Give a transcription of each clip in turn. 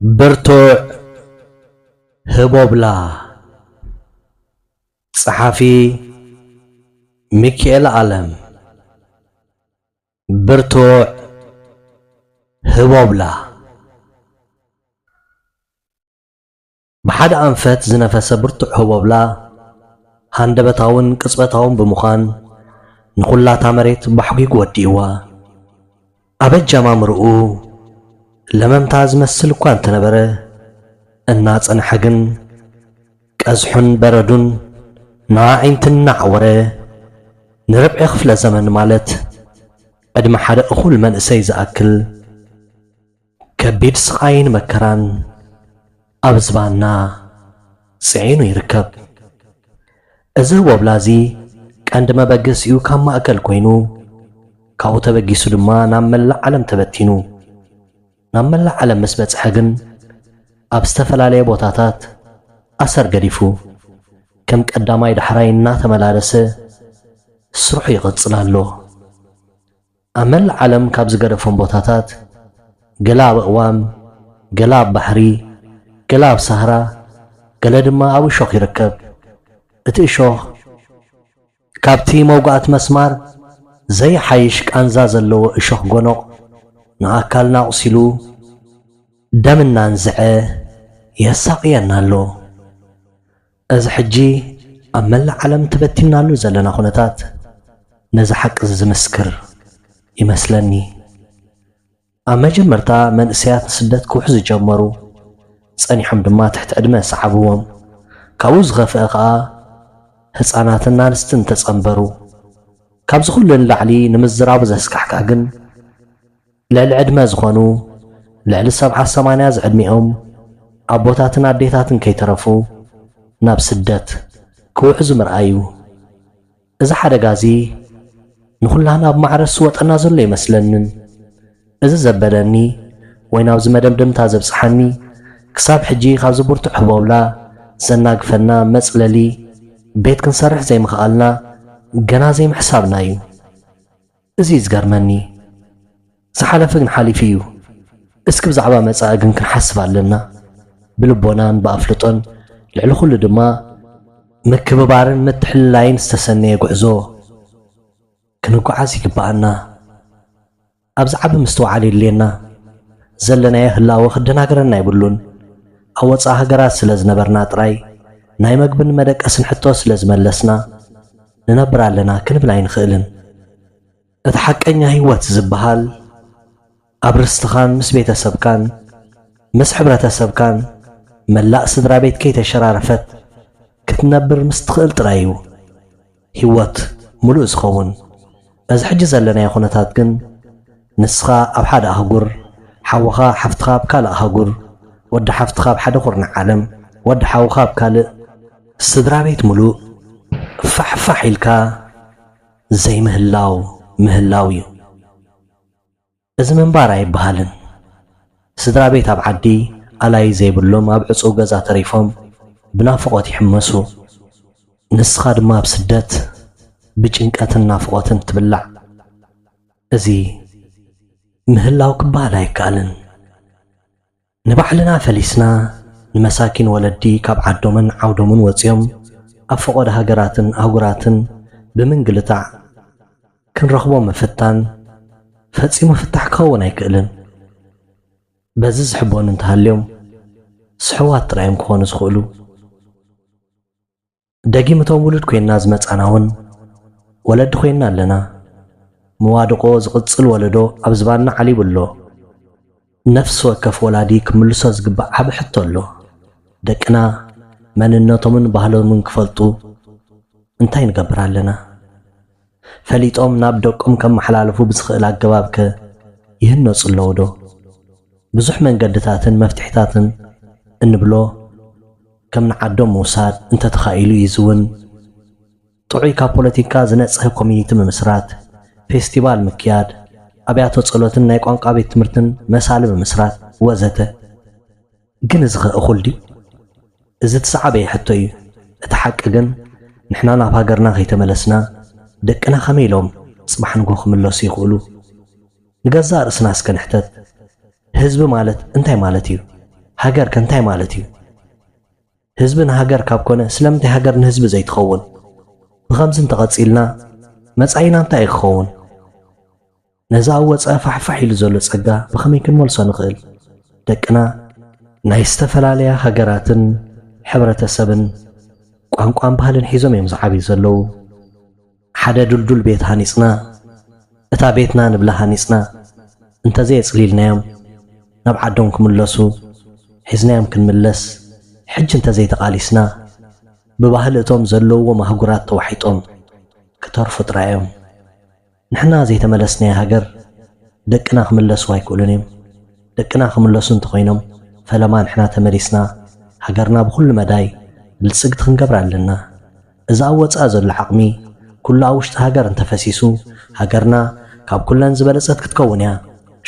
ብርቱዕ ህቦብላ። ጸሓፊ ሚኪኤል ኣለም። ብርቱዕ ህቦብላ። ብሓደ ኣንፈት ዝነፈሰ ብርቱዕ ህቦብላ፣ ሃንደበታውን ቅጽበታውን ብምዃን፣ ንኹላታ መሬት ባሕጒጉ ወዲእዋ። ኣብ ኣጀማምርኡ ለመምታ ዝመስል እኳ እንተነበረ፣ እናጸንሐ ግን፣ ቀዝሑን በረዱን ንኣዒንቲ እናዓወረ፣ ንርብዒ ክፍለ ዘመን፣ ማለት ዕድመ ሓደ እኹል መንእሰይ ዝኣክል፣ ከቢድ ስቓይን መከራን ኣብ ዝባንና ጽዒኑ ይርከብ። እዚ ህቦብላ እዚ ቀንዲ መበገሲኡ ካብ ማእከል ኮይኑ፣ ካብኡ ተበጊሱ ድማ ናብ መላእ ዓለም ተበቲኑ። ናብ መላእ ዓለም ምስ በጽሐ ግን፣ ኣብ ዝተፈላለየ ቦታታት ኣሰር ገዲፉ፣ ከም ቀዳማይ ዳሕራይ እናተመላለሰ ስርሑ ይቕጽል ኣሎ። ኣብ መላእ ዓለም ካብ ዝገደፎም ቦታታት፣ ገለ ኣብ ኣእዋም፣ ገለ ኣብ ባሕሪ፣ ገለ ኣብ ሳህራ፣ ገለ ድማ ኣብ እሾኽ ይርከብ። እቲ እሾኽ ካብቲ መውጋእቲ መስማር ዘይሓይሽ ቃንዛ ዘለዎ እሾኽ ጎኖቕ ንኣካልና ኣቑሲሉ፣ ደም እናንዝዐ የሳቕየና ኣሎ። እዚ ሕጂ ኣብ መላእ ዓለም ተበቲንናሉ ዘለና ኩነታት ነዚ ሓቂ እዚ ዝምስክር ይመስለኒ። ኣብ መጀመርታ መንእሰያት ንስደት ክውሕዙ ጀመሩ። ጸኒሖም ድማ ትሕቲ ዕድመ ሰዓብዎም። ካብኡ ዝኸፍአ ከኣ ህጻናትን ኣንስትን ተጸንበሩ። ካብዚ ኩሉ ንላዕሊ ንምዝራቡ ዘስካሕክሕ ግን፣ ልዕሊ ዕድመ ዝኾኑ፣ ልዕሊ ሰብዓ ሰማንያ ዝዕድሚኦም ኣቦታትን ኣዴታትን ከይተረፉ ናብ ስደት ክውሕዙ ምርኣዩ። እዚ ሓደጋ እዚ ንኹላህና ኣብ ማዕረ ዝወጠና ዘሎ ኣይመስለንን። እዚ ዘበለኒ ወይ ናብዚ መደምደምታ ዘብጽሓኒ፣ ክሳብ ሕጂ ካብዚ ብርቱዕ ህቦብላ ዘናግፈና መጽለሊ ቤት ክንሰርሕ ዘይምኽኣልና ገና ዘይምሕሳብና እዩ። እዚ እዩ ዝገርመኒ። ዝሓለፈ ግን ሓሊፉ እዩ። እስኪ ብዛዕባ መጻኢ ግን ክንሓስብ ኣለና። ብልቦናን ብኣፍልጦን፣ ልዕሊ ኩሉ ድማ ምክብባርን ምትሕልላይን ዝተሰነየ ጉዕዞ ክንጓዓዝ ይግብኣና። ኣብዚ ዓቢ ምስትውዓል የድልየና። ዘለናዮ ህላወ ክደናገረና የብሉን። ኣብ ወጻኢ ሃገራት ስለ ዝነበርና ጥራይ፣ ናይ መግብን መደቀስን ሕቶ ስለ ዝመለስና፣ ንነብር ኣለና ክንብል ኣይንኽእልን። እቲ ሓቀኛ ህይወት ዝበሃል፣ ኣብ ርስትኻን ምስ ቤተሰብካን ምስ ሕብረተሰብካን መላእ ስድራ ቤት ከይተሸራረፈት ክትነብር ምስ ትኽእል ጥራይ እዩ ህይወት ምሉእ ዝኸውን። እዚ ሕጂ ዘለናዮ ኩነታት ግን፣ ንስኻ ኣብ ሓደ ኣህጉር፣ ሓውኻ ሓፍትኻ ኣብ ካልእ ኣህጉር፣ ወዲ ሓፍትኻ ኣብ ሓደ ኩርናዕ ዓለም፣ ወዲ ሓውኻ ኣብ ካልእ፣ ስድራ ቤት ምሉእ ፋሕ ፋሕ ኢልካ ዘይምህላው ምህላው እዩ። እዚ ምንባር ኣይበሃልን። ስድራ ቤት ኣብ ዓዲ ኣላይ ዘይብሎም ኣብ ዕጹው ገዛ ተሪፎም ብናፍቖት ይሕመሱ። ንስኻ ድማ ኣብ ስደት ብጭንቀትን ናፍቖትን ትብላዕ። እዚ ምህላው ክበሃል ኣይከኣልን። ንባዕልና ፈሊስና፣ ንመሳኪን ወለዲ ካብ ዓዶምን ዓውዶምን ወጺኦም ኣብ ፈቖዶ ሃገራትን ኣህጉራትን ብምንግልታዕ ክንረኽቦ ምፍታን ፈጺሙ ፍታሕ ክኸውን ኣይክእልን። በዚ ዝሕበኑ እንተሃልዮም፣ ስሕዋት ጥራይ እዮም ክኾኑ ዝኽእሉ። ደጊም እቶም ውሉድ ኮይንና ዝመጻና እውን ወለዲ ኮይንና ኣለና። መዋድቖ ዝቕጽል ወለዶ ኣብ ዝባንና ዓሊቡ ኣሎ። ነፍሲ ወከፍ ወላዲ ክምልሶ ዝግባእ ዓቢ ሕቶ ኣሎ። ደቅና መንነቶምን ባህሎምን ክፈልጡ እንታይ ንገብር ኣለና? ፈሊጦም ናብ ደቆም ከመሓላልፉ ብዝኽእል ኣገባብ ከ ይህነጹ ኣለዉ ዶ? ብዙሕ መንገድታትን መፍትሒታትን እንብሎ ከም ንዓዶም ምውሳድ እንተተኻኢሉ እዩ ዝውን ጥዑይ ካብ ፖለቲካ ዝነጽሀ ኮሚኒቲ ምምስራት፣ ፌስቲቫል ምክያድ፣ ኣብያተ ጸሎትን ናይ ቋንቋ ቤት ትምህርትን መሳሊ ምምስራት ወዘተ። ግን እዚ ኸ እኹል ድዩ? እዚ እቲ ዝዓበየ ሕቶ እዩ። እቲ ሓቂ ግን ንሕና ናብ ሃገርና ከይተመለስና ደቅና ከመይ ኢሎም ጽባሕ ንግሆ ክምለሱ ይኽእሉ? ንገዛእ ርእስና እስከ ንሕተት። ህዝቢ ማለት እንታይ ማለት እዩ? ሃገር ከ እንታይ ማለት እዩ? ህዝቢ ንሃገር ካብ ኮነ ስለምንታይ ሃገር ንህዝቢ ዘይትኸውን? ብኸምዚ እንተቐጺልና መጻኢና እንታይ እዩ ክኸውን? ነዚ ኣብ ወጻኢ ፋሕፋሕ ኢሉ ዘሎ ጸጋ ብኸመይ ክንመልሶ ንኽእል? ደቅና ናይ ዝተፈላለያ ሃገራትን ሕብረተሰብን ቋንቋን ባህልን ሒዞም እዮም ዝዓብዩ ዘለዉ። ሓደ ድልዱል ቤት ሃኒጽና፣ እታ ቤትና ንብላ ሃኒጽና፣ እንተዘየጽሊልናዮም ናብ ዓዶም ክምለሱ ሒዝናዮም ክንምለስ ሕጂ እንተዘይተቓሊስና፣ ብባህሊ እቶም ዘለውዎም ኣህጉራት ተዋሒጦም ክተርፉ ጥራይ እዮም። ንሕና ዘይተመለስናያ ሃገር ደቅና ክምለሱ ኣይክእሉን እዮም። ደቅና ክምለሱ እንተኾይኖም ፈለማ ንሕና ተመሊስና ሃገርና ብኹሉ መዳይ ብልጽግቲ ክንገብራ ኣለና። እዚ ኣብ ወጻኢ ዘሎ ዓቕሚ ኩሉ ኣብ ውሽጢ ሃገር እንተፈሲሱ ሃገርና ካብ ኩለን ዝበለጸት ክትከውን እያ።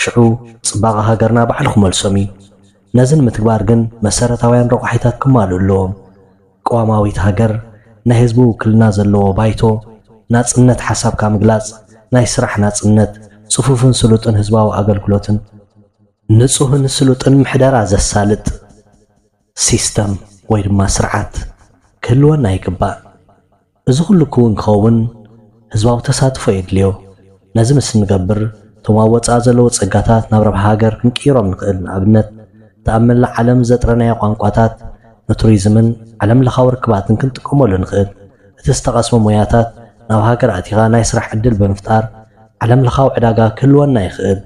ሽዑ ጽባቐ ሃገርና ባዕሉ ክመልሶም እዩ። ነዚ ንምትግባር ግን መሰረታውያን ረቋሒታት ክማልኡ ኣለዎም። ቅዋማዊት ሃገር፣ ናይ ህዝቢ ውክልና ዘለዎ ባይቶ፣ ናጽነት ሓሳብካ ምግላጽ፣ ናይ ስራሕ ናጽነት፣ ጽፉፍን ስሉጥን ህዝባዊ ኣገልግሎትን ንጹህን ስሉጥን ምሕደራ ዘሳልጥ ሲስተም ወይ ድማ ስርዓት ክህልወና ይግባእ። እዚ ኩሉ ክውን ክኸውን ህዝባዊ ተሳትፎ የድልዮ። ነዚ ምስ እንገብር እቶም ኣብ ወጻኢ ዘለዉ ጸጋታት ናብ ረብሓ ሃገር ክንቅይሮም ንኽእል። ንኣብነት እቲ ኣብ መላእ ዓለም ዘጥረናዮ ቋንቋታት ንቱሪዝምን ዓለም ለኻዊ ርክባትን ክንጥቀመሉ ንኽእል። እቲ ዝተቐስመ ሞያታት ናብ ሃገር ኣእቲኻ ናይ ስራሕ ዕድል ብምፍጣር ዓለም ለኻዊ ዕዳጋ ክህልወና ይኽእል።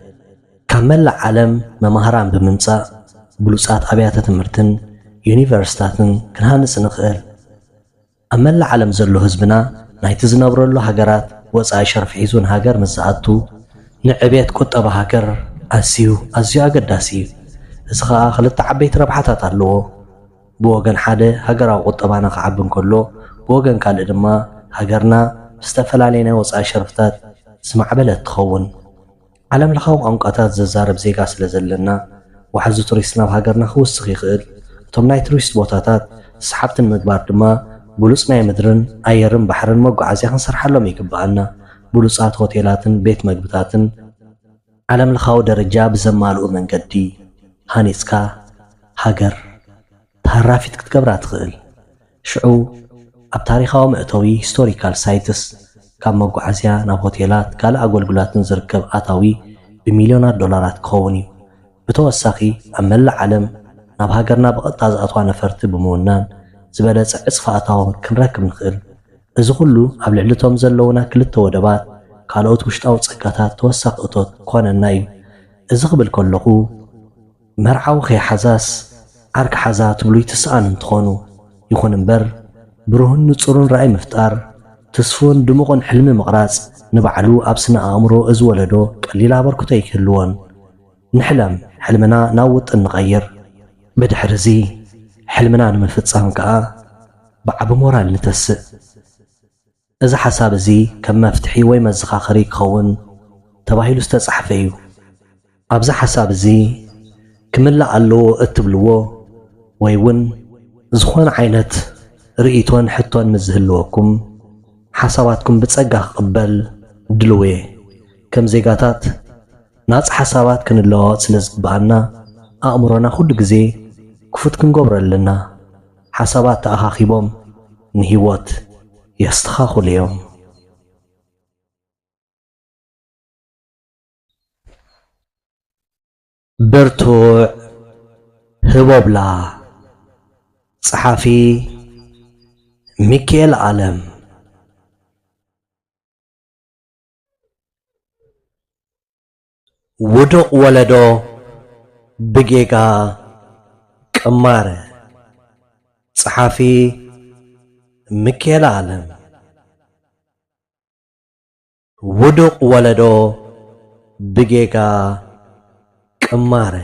ካብ መላእ ዓለም መማህራን ብምምጻእ ብሉጻት ኣብያተ ትምህርትን ዩኒቨርሲታትን ክንሃንጽ ንኽእል። ኣብ መላእ ዓለም ዘሎ ህዝብና ናይቲ ዝነብረሉ ሃገራት ወጻኢ ሸርፊ ሒዙ ንሃገር ምስ ዝኣቱ ንዕቤት ቁጠባ ሃገር ኣዝዩ ኣዝዩ ኣገዳሲ እዩ። እዚ ኸኣ ክልተ ዓበይቲ ረብሓታት ኣለዎ። ብወገን ሓደ ሃገራዊ ቁጠባና ክዓቢ እንከሎ ብወገን ካልእ ድማ ሃገርና ብዝተፈላለየ ናይ ወጻኢ ሸርፍታት ዝማዕበለት ትኸውን። ዓለም ለኻዊ ቋንቋታት ዘዛርብ ዜጋ ስለ ዘለና ዋሕዚ ቱሪስት ናብ ሃገርና ክውስኽ ይኽእል። እቶም ናይ ቱሪስት ቦታታት ሰሓብቲ ንምግባር ድማ ብሉጽ ናይ ምድርን ኣየርን ባሕርን መጓዓዝያ ክንሰርሓሎም ይግብኣና። ብሉጻት ሆቴላትን ቤት መግብታትን ዓለም ለኻዊ ደረጃ ብዘማልኡ መንገዲ ሃኒጽካ ሃገር ተሃራፊት ክትገብራ ትኽእል። ሽዑ ኣብ ታሪኻዊ መእተዊ ሂስቶሪካል ሳይትስ ካብ መጓዓዝያ ናብ ሆቴላት ካልእ ኣገልግሎትን ዝርከብ ኣታዊ ብሚልዮናት ዶላራት ክኸውን እዩ። ብተወሳኺ ኣብ መላእ ዓለም ናብ ሃገርና ብቐጥታ ዝኣትዋ ነፈርቲ ብምውናን ዝበለጸ ዕጽፊ ኣታዊ ክንረክብ ንኽእል። እዚ ኩሉ ኣብ ልዕሊ እቶም ዘለውና ክልተ ወደባት ካልኦት ውሽጣዊ ጸጋታት ተወሳኺ እቶት ክኾነና እዩ። እዚ ክብል ከለኹ መርዓዊ ከይሓዛስ ዓርኪ ሓዛ ትብሉ ይትስኣኑ እንትኾኑ፣ ይኹን እምበር ብሩህን ንጹርን ራእይ ምፍጣር፣ ትስፉን ድሙቕን ሕልሚ ምቕራጽ ንባዕሉ ኣብ ስነ ኣእምሮ እዚ ወለዶ ቀሊል ኣበርክቶ ኣይክህልዎን። ንሕለም፣ ሕልምና ናብ ውጥን ንቐይር። ብድሕሪ እዚ ሕልምና ንምፍጻም ከኣ ብዓቢ ሞራል ንተስእ። እዚ ሓሳብ እዚ ከም መፍትሒ ወይ መዘኻኸሪ ክኸውን ተባሂሉ ዝተጻሕፈ እዩ። ኣብዚ ሓሳብ እዚ ክምላእ ኣለዎ እትብልዎ ወይ እውን ዝኾነ ዓይነት ርእይቶን ሕቶን ምስ ዝህልወኩም ሓሳባትኩም ብጸጋ ክቕበል ድልው እየ። ከም ዜጋታት ናጻ ሓሳባት ክንለዋወጥ ስለ ዝግብኣና ኣእምሮና ኩሉ ግዜ ክፉት ክንገብሮ ኣለና። ሓሳባት ተኣኻኺቦም ንህይወት የስተኻኽሉ እዮም። ብርቱዕ ህቦብላ። ጸሓፊ ሚኪኤል ኣለም። ውዱቕ ወለዶ ብጌጋ ቅማረ። ጸሓፊ ሚኪኤል ኣለም። ውዱቕ ወለዶ ብጌጋ ቅማረ።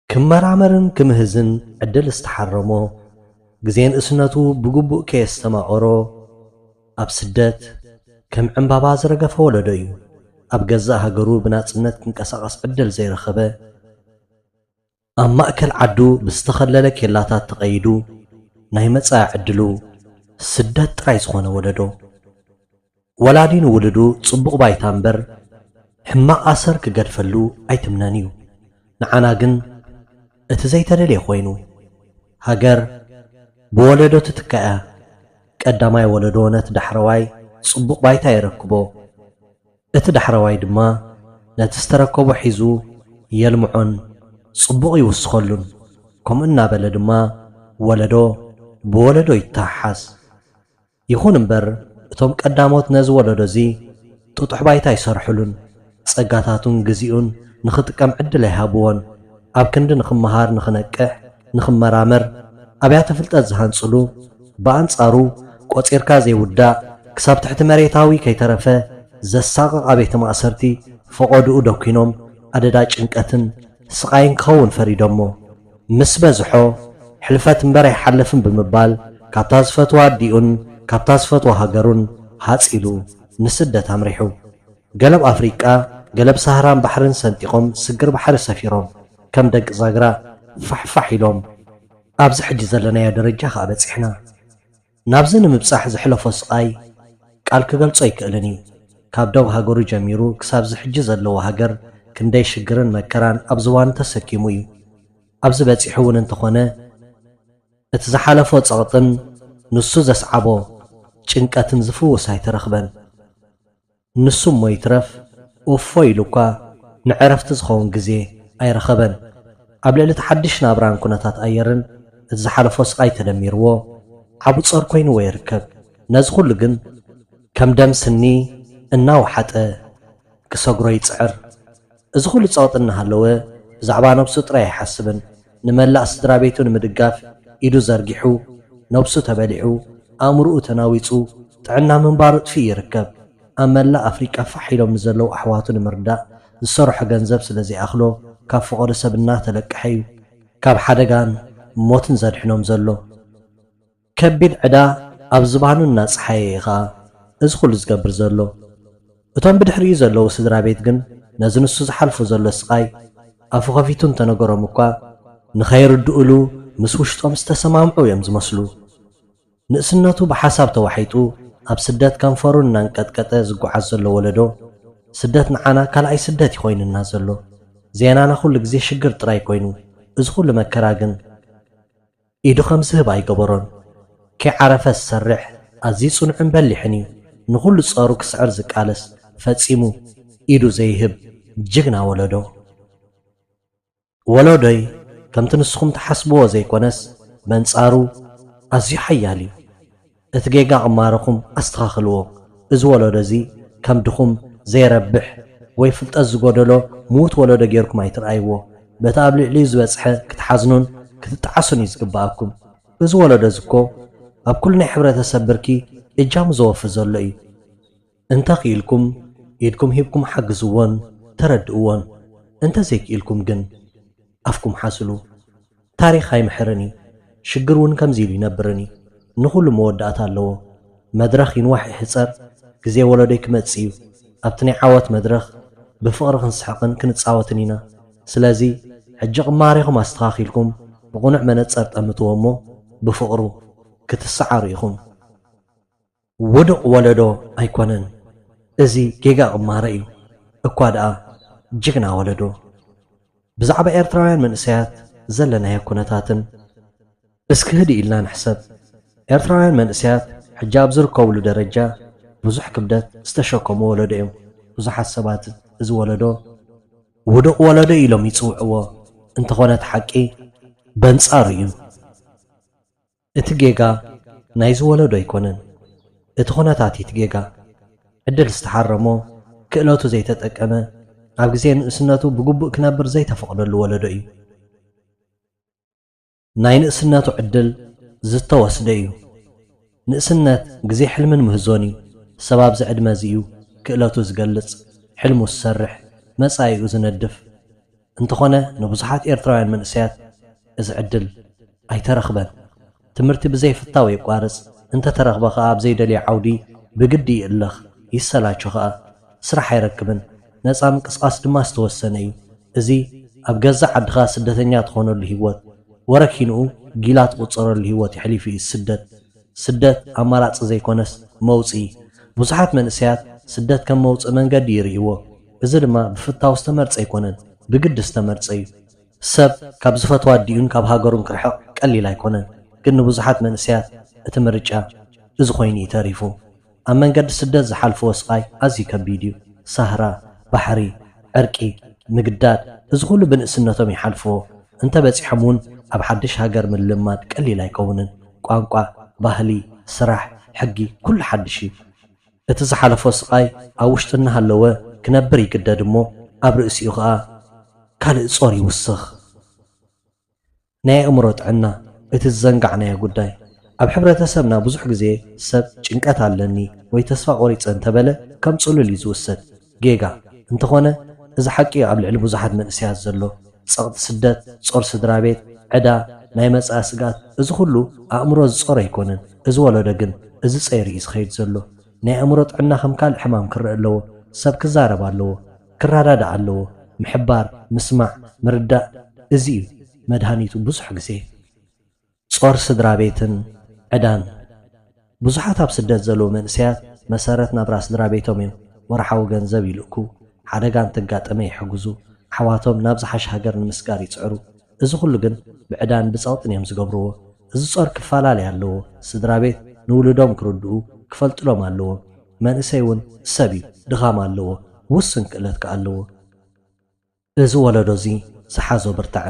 ክመራመርን ክምህዝን ዕድል ዝተሓረሞ፣ ግዜ ንእስነቱ ብግቡእ ከየስተማቐሮ፣ ኣብ ስደት ከም ዕምባባ ዝረገፈ ወለዶ እዩ። ኣብ ገዛእ ሃገሩ ብናጽነት ክንቀሳቐስ ዕድል ዘይረኸበ፣ ኣብ ማእከል ዓዱ ብዝተኸለለ ኬላታት ተቐይዱ፣ ናይ መጻኢ ዕድሉ ስደት ጥራይ ዝኾነ ወለዶ። ወላዲ ንውሉዱ ጽቡቕ ባይታ እምበር፣ ሕማቕ ኣሰር ክገድፈሉ ኣይትምነን እዩ። ንዓና ግን እቲ ዘይተደልየ ኮይኑ። ሃገር ብወለዶ ትትካእ እያ። ቀዳማይ ወለዶ ነቲ ዳሕረዋይ ጽቡቕ ባይታ የረክቦ። እቲ ዳሕረዋይ ድማ ነቲ ዝተረከቦ ሒዙ የልምዖን ጽቡቕ ይውስኸሉን። ከምኡ እናበለ ድማ ወለዶ ብወለዶ ይተሓሓዝ። ይኹን እምበር፣ እቶም ቀዳሞት ነዚ ወለዶ እዚ ጥጡሕ ባይታ ኣይሰርሑሉን። ጸጋታቱን ግዜኡን ንኽጥቀም ዕድል ኣይሃብዎን። ኣብ ክንዲ ንኽመሃር፣ ንኽነቅሕ፣ ንኽመራመር ኣብያተ ፍልጠት ዝሃንጽሉ፣ ብኣንጻሩ ቆጺርካ ዘይውዳእ ክሳብ ትሕቲ መሬታዊ ከይተረፈ ዘሳቕቕ ኣብያተ ማእሰርቲ ፈቖድኡ ደኲኖም ኣደዳ ጭንቀትን ስቓይን ክኸውን ፈሪዶሞ። ምስ በዝሖ ሕልፈት እምበር ኣይሓልፍን ብምባል ካብታ ዝፈትዋ ኣዲኡን ካብታ ዝፈትዋ ሃገሩን ሃጽ ኢሉ ንስደት ኣምሪሑ። ገለ ኣብ ኣፍሪቃ፣ ገለ ኣብ ሳህራን ባሕርን ሰንጢቖም ስግር ባሕሪ ሰፊሮም ከም ደቂ ዛግራ ፋሕፋሕ ኢሎም ኣብዚ ሕጂ ዘለናዮ ደረጃ ከኣ በጺሕና። ናብዚ ንምብጻሕ ዘሕለፎ ስቓይ ቃል ክገልጾ ኣይክእልን እዩ። ካብ ዶብ ሃገሩ ጀሚሩ ክሳብ እዚ ሕጂ ዘለዎ ሃገር ክንደይ ሽግርን መከራን ኣብ ዝባኑ ተሰኪሙ እዩ። ኣብዚ በጺሑ እውን እንተኾነ እቲ ዝሓለፎ ጸቕጥን ንሱ ዘስዓቦ ጭንቀትን ዝፍውስ ኣይተረኽበን። ንሱ እሞ ይትረፍ ኡፎ ኢሉ እኳ ንዕረፍቲ ዝኸውን ግዜ ኣይረኸበን። ኣብ ልዕሊ እቲ ሓድሽ ናብራን ኩነታት ኣየርን እቲ ዝሓለፎ ስቓይ ተደሚርዎ ዓቢ ጾር ኮይንዎ ይርከብ። ነዚ ኩሉ ግን ከም ደም ስኒ እናወሓጠ ክሰግሮ ይጽዕር። እዚ ኩሉ ጸቕጢ እናሃለወ ብዛዕባ ነብሱ ጥራይ ኣይሓስብን። ንመላእ ስድራ ቤቱ ንምድጋፍ ኢዱ ዘርጊሑ፣ ነብሱ ተበሊዑ፣ ኣእምሮኡ ተናዊጹ፣ ጥዕና ምንባሩ ጥፊእ ይርከብ። ኣብ መላእ ኣፍሪቃ ፋሕ ኢሎም ንዘለዉ ኣሕዋቱ ንምርዳእ ዝሰርሖ ገንዘብ ስለ ዘይኣኽሎ ካብ ፍቐዶ ሰብ እናተለቀሐ እዩ ካብ ሓደጋን ሞትን ዘድሕኖም ዘሎ። ከቢድ ዕዳ ኣብ ዝባኑ እናጸሓየ እዩ ኸኣ እዚ ኩሉ ዝገብር ዘሎ። እቶም ብድሕሪኡ ዘለዉ ስድራ ቤት ግን ነዚ ንሱ ዝሓልፎ ዘሎ ስቓይ ኣፉ ኸፊቱ እንተነገሮም እኳ ንኸይርድኡሉ ምስ ውሽጦም ዝተሰማምዑ እዮም ዝመስሉ። ንእስነቱ ብሓሳብ ተዋሒጡ ኣብ ስደት ከንፈሩ እናንቀጥቀጠ ዝጓዓዝ ዘሎ ወለዶ፣ ስደት ንዓና ካልኣይ ስደት እዩ ኮይኑና ዘሎ። ዜናና ኩሉ ግዜ ሽግር ጥራይ ኮይኑ፣ እዚ ኩሉ መከራ ግን ኢዱ ከም ዝህብ ኣይገበሮን። ከይዓረፈ ዝሰርሕ ኣዝዩ ጽኑዕን በሊሕን እዩ። ንኹሉ ጸሩ ክስዕር ዝቃለስ ፈጺሙ ኢዱ ዘይህብ ጅግና ወለዶ። ወለዶይ ከምቲ ንስኹም ትሓስብዎ ዘይኮነስ በንጻሩ ኣዝዩ ሓያል እዩ። እቲ ጌጋ ቅማረኹም ኣስተኻኽልዎ። እዚ ወለዶ እዚ ከም ድኹም፣ ዘይረብሕ ወይ ፍልጠት ዝጎደሎ ምዉት ወለዶ ጌርኩም ኣይትርኣይዎ። በቲ ኣብ ልዕሊኡ ዝበጽሐ ክትሓዝኑን ክትጠዓሱን እዩ ዝግብኣኩም። እዚ ወለዶ እዚ እኮ ኣብ ኩሉ ናይ ሕብረተሰብ ብርኪ እጃሙ ዘወፊ ዘሎ እዩ። እንተ ክኢልኩም ኢድኩም ሂብኩም ሓግዝዎን ተረድእዎን። እንተ ዘይክኢልኩም ግን ኣፍኩም ሓዝሉ። ታሪኽ ኣይምሕርን እዩ። ሽግር እውን ከምዚ ኢሉ ይነብርን እዩ። ንኹሉ መወዳእታ ኣለዎ። መድረኽ ይንዋሕ ይሕጸር፣ ግዜ ወለዶይ ክመጽእ እዩ። ኣብቲ ናይ ዓወት መድረኽ ብፍቕሪ ክንስሕቕን ክንጻወትን ኢና። ስለዚ ሕጂ ቅማሬኹም ኣስተኻኺልኩም ብቕኑዕ መነጸር ጠምትዎ እሞ ብፍቕሩ ክትሰዓሩ ኢኹም። ውዱቕ ወለዶ ኣይኮነን እዚ፣ ጌጋ ቅማረ እዩ። እኳ ደኣ ጅግና ወለዶ። ብዛዕባ ኤርትራውያን መንእሰያት ዘለናዮ ኩነታትን እስኪ ህድእ ኢልና ንሕሰብ። ኤርትራውያን መንእሰያት ሕጂ ኣብ ዝርከብሉ ደረጃ ብዙሕ ክብደት ዝተሸከሙ ወለዶ እዮም። ብዙሓት ሰባት እዚ ወለዶ ውዱቕ ወለዶ ኢሎም ይጽውዕዎ። እንተኾነ እቲ ሓቂ በንጻሩ እዩ። እቲ ጌጋ ናይዚ ወለዶ ኣይኮነን። እቲ ኩነታት እዩ እቲ ጌጋ። ዕድል ዝተሓረሞ፣ ክእለቱ ዘይተጠቀመ፣ ኣብ ግዜ ንእስነቱ ብግቡእ ክነብር ዘይተፈቕደሉ ወለዶ እዩ። ናይ ንእስነቱ ዕድል ዝተወስደ እዩ። ንእስነት ግዜ ሕልምን ምህዞን እዩ። ሰብ ኣብዚ ዕድመ እዚ እዩ ክእለቱ ዝገልጽ፣ ሕልሙ ዝሰርሕ፣ መጻኢኡ ዝነድፍ። እንተኾነ ንብዙሓት ኤርትራውያን መንእሰያት እዚ ዕድል ኣይተረኽበን። ትምህርቲ ብዘይ ፍታው የቋርጽ፣ እንተተረኽበ ኸኣ ኣብ ዘይደልዮ ዓውዲ ብግዲ ይእለኽ፣ ይሰላቾ ኸኣ። ስራሕ ኣይረክብን፣ ነጻ ምንቅስቓስ ድማ ዝተወሰነ እዩ። እዚ ኣብ ገዛእ ዓድኻ ስደተኛ ትኾነሉ ህይወት፣ ወረ ኪንኡ ጊላ ትቑጸረሉ ህይወት የሕሊፉ እዩ ዝስደድ። ስደት ኣማራጺ ዘይኮነስ መውጽኢ። ብዙሓት መንእሰያት ስደት ከም መውጽኢ መንገዲ ይርእይዎ። እዚ ድማ ብፍታው ዝተመርጸ ኣይኮነን፣ ብግዲ ዝተመርጸ እዩ። ሰብ ካብ ዝፈትዋ ኣዲኡን ካብ ሃገሩን ክርሕቕ ቀሊል ኣይኮነን፣ ግን ንብዙሓት መንእሰያት እቲ ምርጫ እዚ ኮይኑ እዩ ተሪፉ። ኣብ መንገዲ ስደት ዝሓልፍዎ ስቓይ ኣዝዩ ከቢድ እዩ። ሳህራ፣ ባሕሪ፣ ዕርቂ፣ ምግዳድ፣ እዚ ኩሉ ብንእስነቶም ይሓልፍዎ። እንተ በጺሖም እውን ኣብ ሓድሽ ሃገር ምልማድ ቀሊል ኣይከውንን። ቋንቋ፣ ባህሊ፣ ስራሕ፣ ሕጊ፣ ኩሉ ሓድሽ እዩ። እቲ ዝሓለፎ ስቓይ ኣብ ውሽጡ እናሃለወ ክነብር ይግደድ እሞ ኣብ ርእሲኡ ኸኣ ካልእ ጾር ይውስኽ። ናይ ኣእምሮ ጥዕና፣ እቲ ዝዘንጋዕናዮ ጉዳይ። ኣብ ሕብረተሰብና ብዙሕ ግዜ ሰብ ጭንቀት ኣለኒ ወይ ተስፋ ቆሪጸ እንተበለ ከም ጽሉል እዩ ዝውሰድ። ጌጋ። እንተኾነ፣ እዚ ሓቂ እዩ ኣብ ልዕሊ ብዙሓት መንእሰያት ዘሎ። ጸቕጢ ስደት፣ ጾር ስድራ ቤት፣ ዕዳ፣ ናይ መጻኢ ስግኣት፣ እዚ ኩሉ ኣእምሮ ዝጾሮ ኣይኮነን። እዚ ወለዶ ግን እዚ ጸይሩ እዩ ዝኸይድ ዘሎ። ናይ ኣእምሮ ጥዕና ከም ካልእ ሕማም ክረኣ ኣለዎ። ሰብ ክዛረብ ኣለዎ። ክረዳዳእ ኣለዎ። ምሕባር፣ ምስማዕ፣ ምርዳእ፣ እዚ እዩ መድሃኒቱ ብዙሕ ግዜ። ጾር ስድራ ቤትን ዕዳን። ብዙሓት ኣብ ስደት ዘለዉ መንእሰያት መሰረት ናብራ ስድራ ቤቶም እዮም። ወርሓዊ ገንዘብ ይልእኩ፣ ሓደጋ እንተጋጠመ ይሕግዙ፣ ኣሕዋቶም ናብ ዝሓሸ ሃገር ንምስጋር ይጽዕሩ። እዚ ኩሉ ግን ብዕዳን ብጸቕጥን እዮም ዝገብርዎ። እዚ ጾር ክፈላለይ ኣለዎ። ስድራ ቤት ንውሉዶም ክርድኡ ክፈልጥሎም ኣለዎም። መንእሰይ እውን ሰብ እዩ፣ ድኻም ኣለዎ፣ ውስን ክእለት ከኣ ኣለዎ። እዚ ወለዶ እዚ ዝሓዞ ብርትዐ።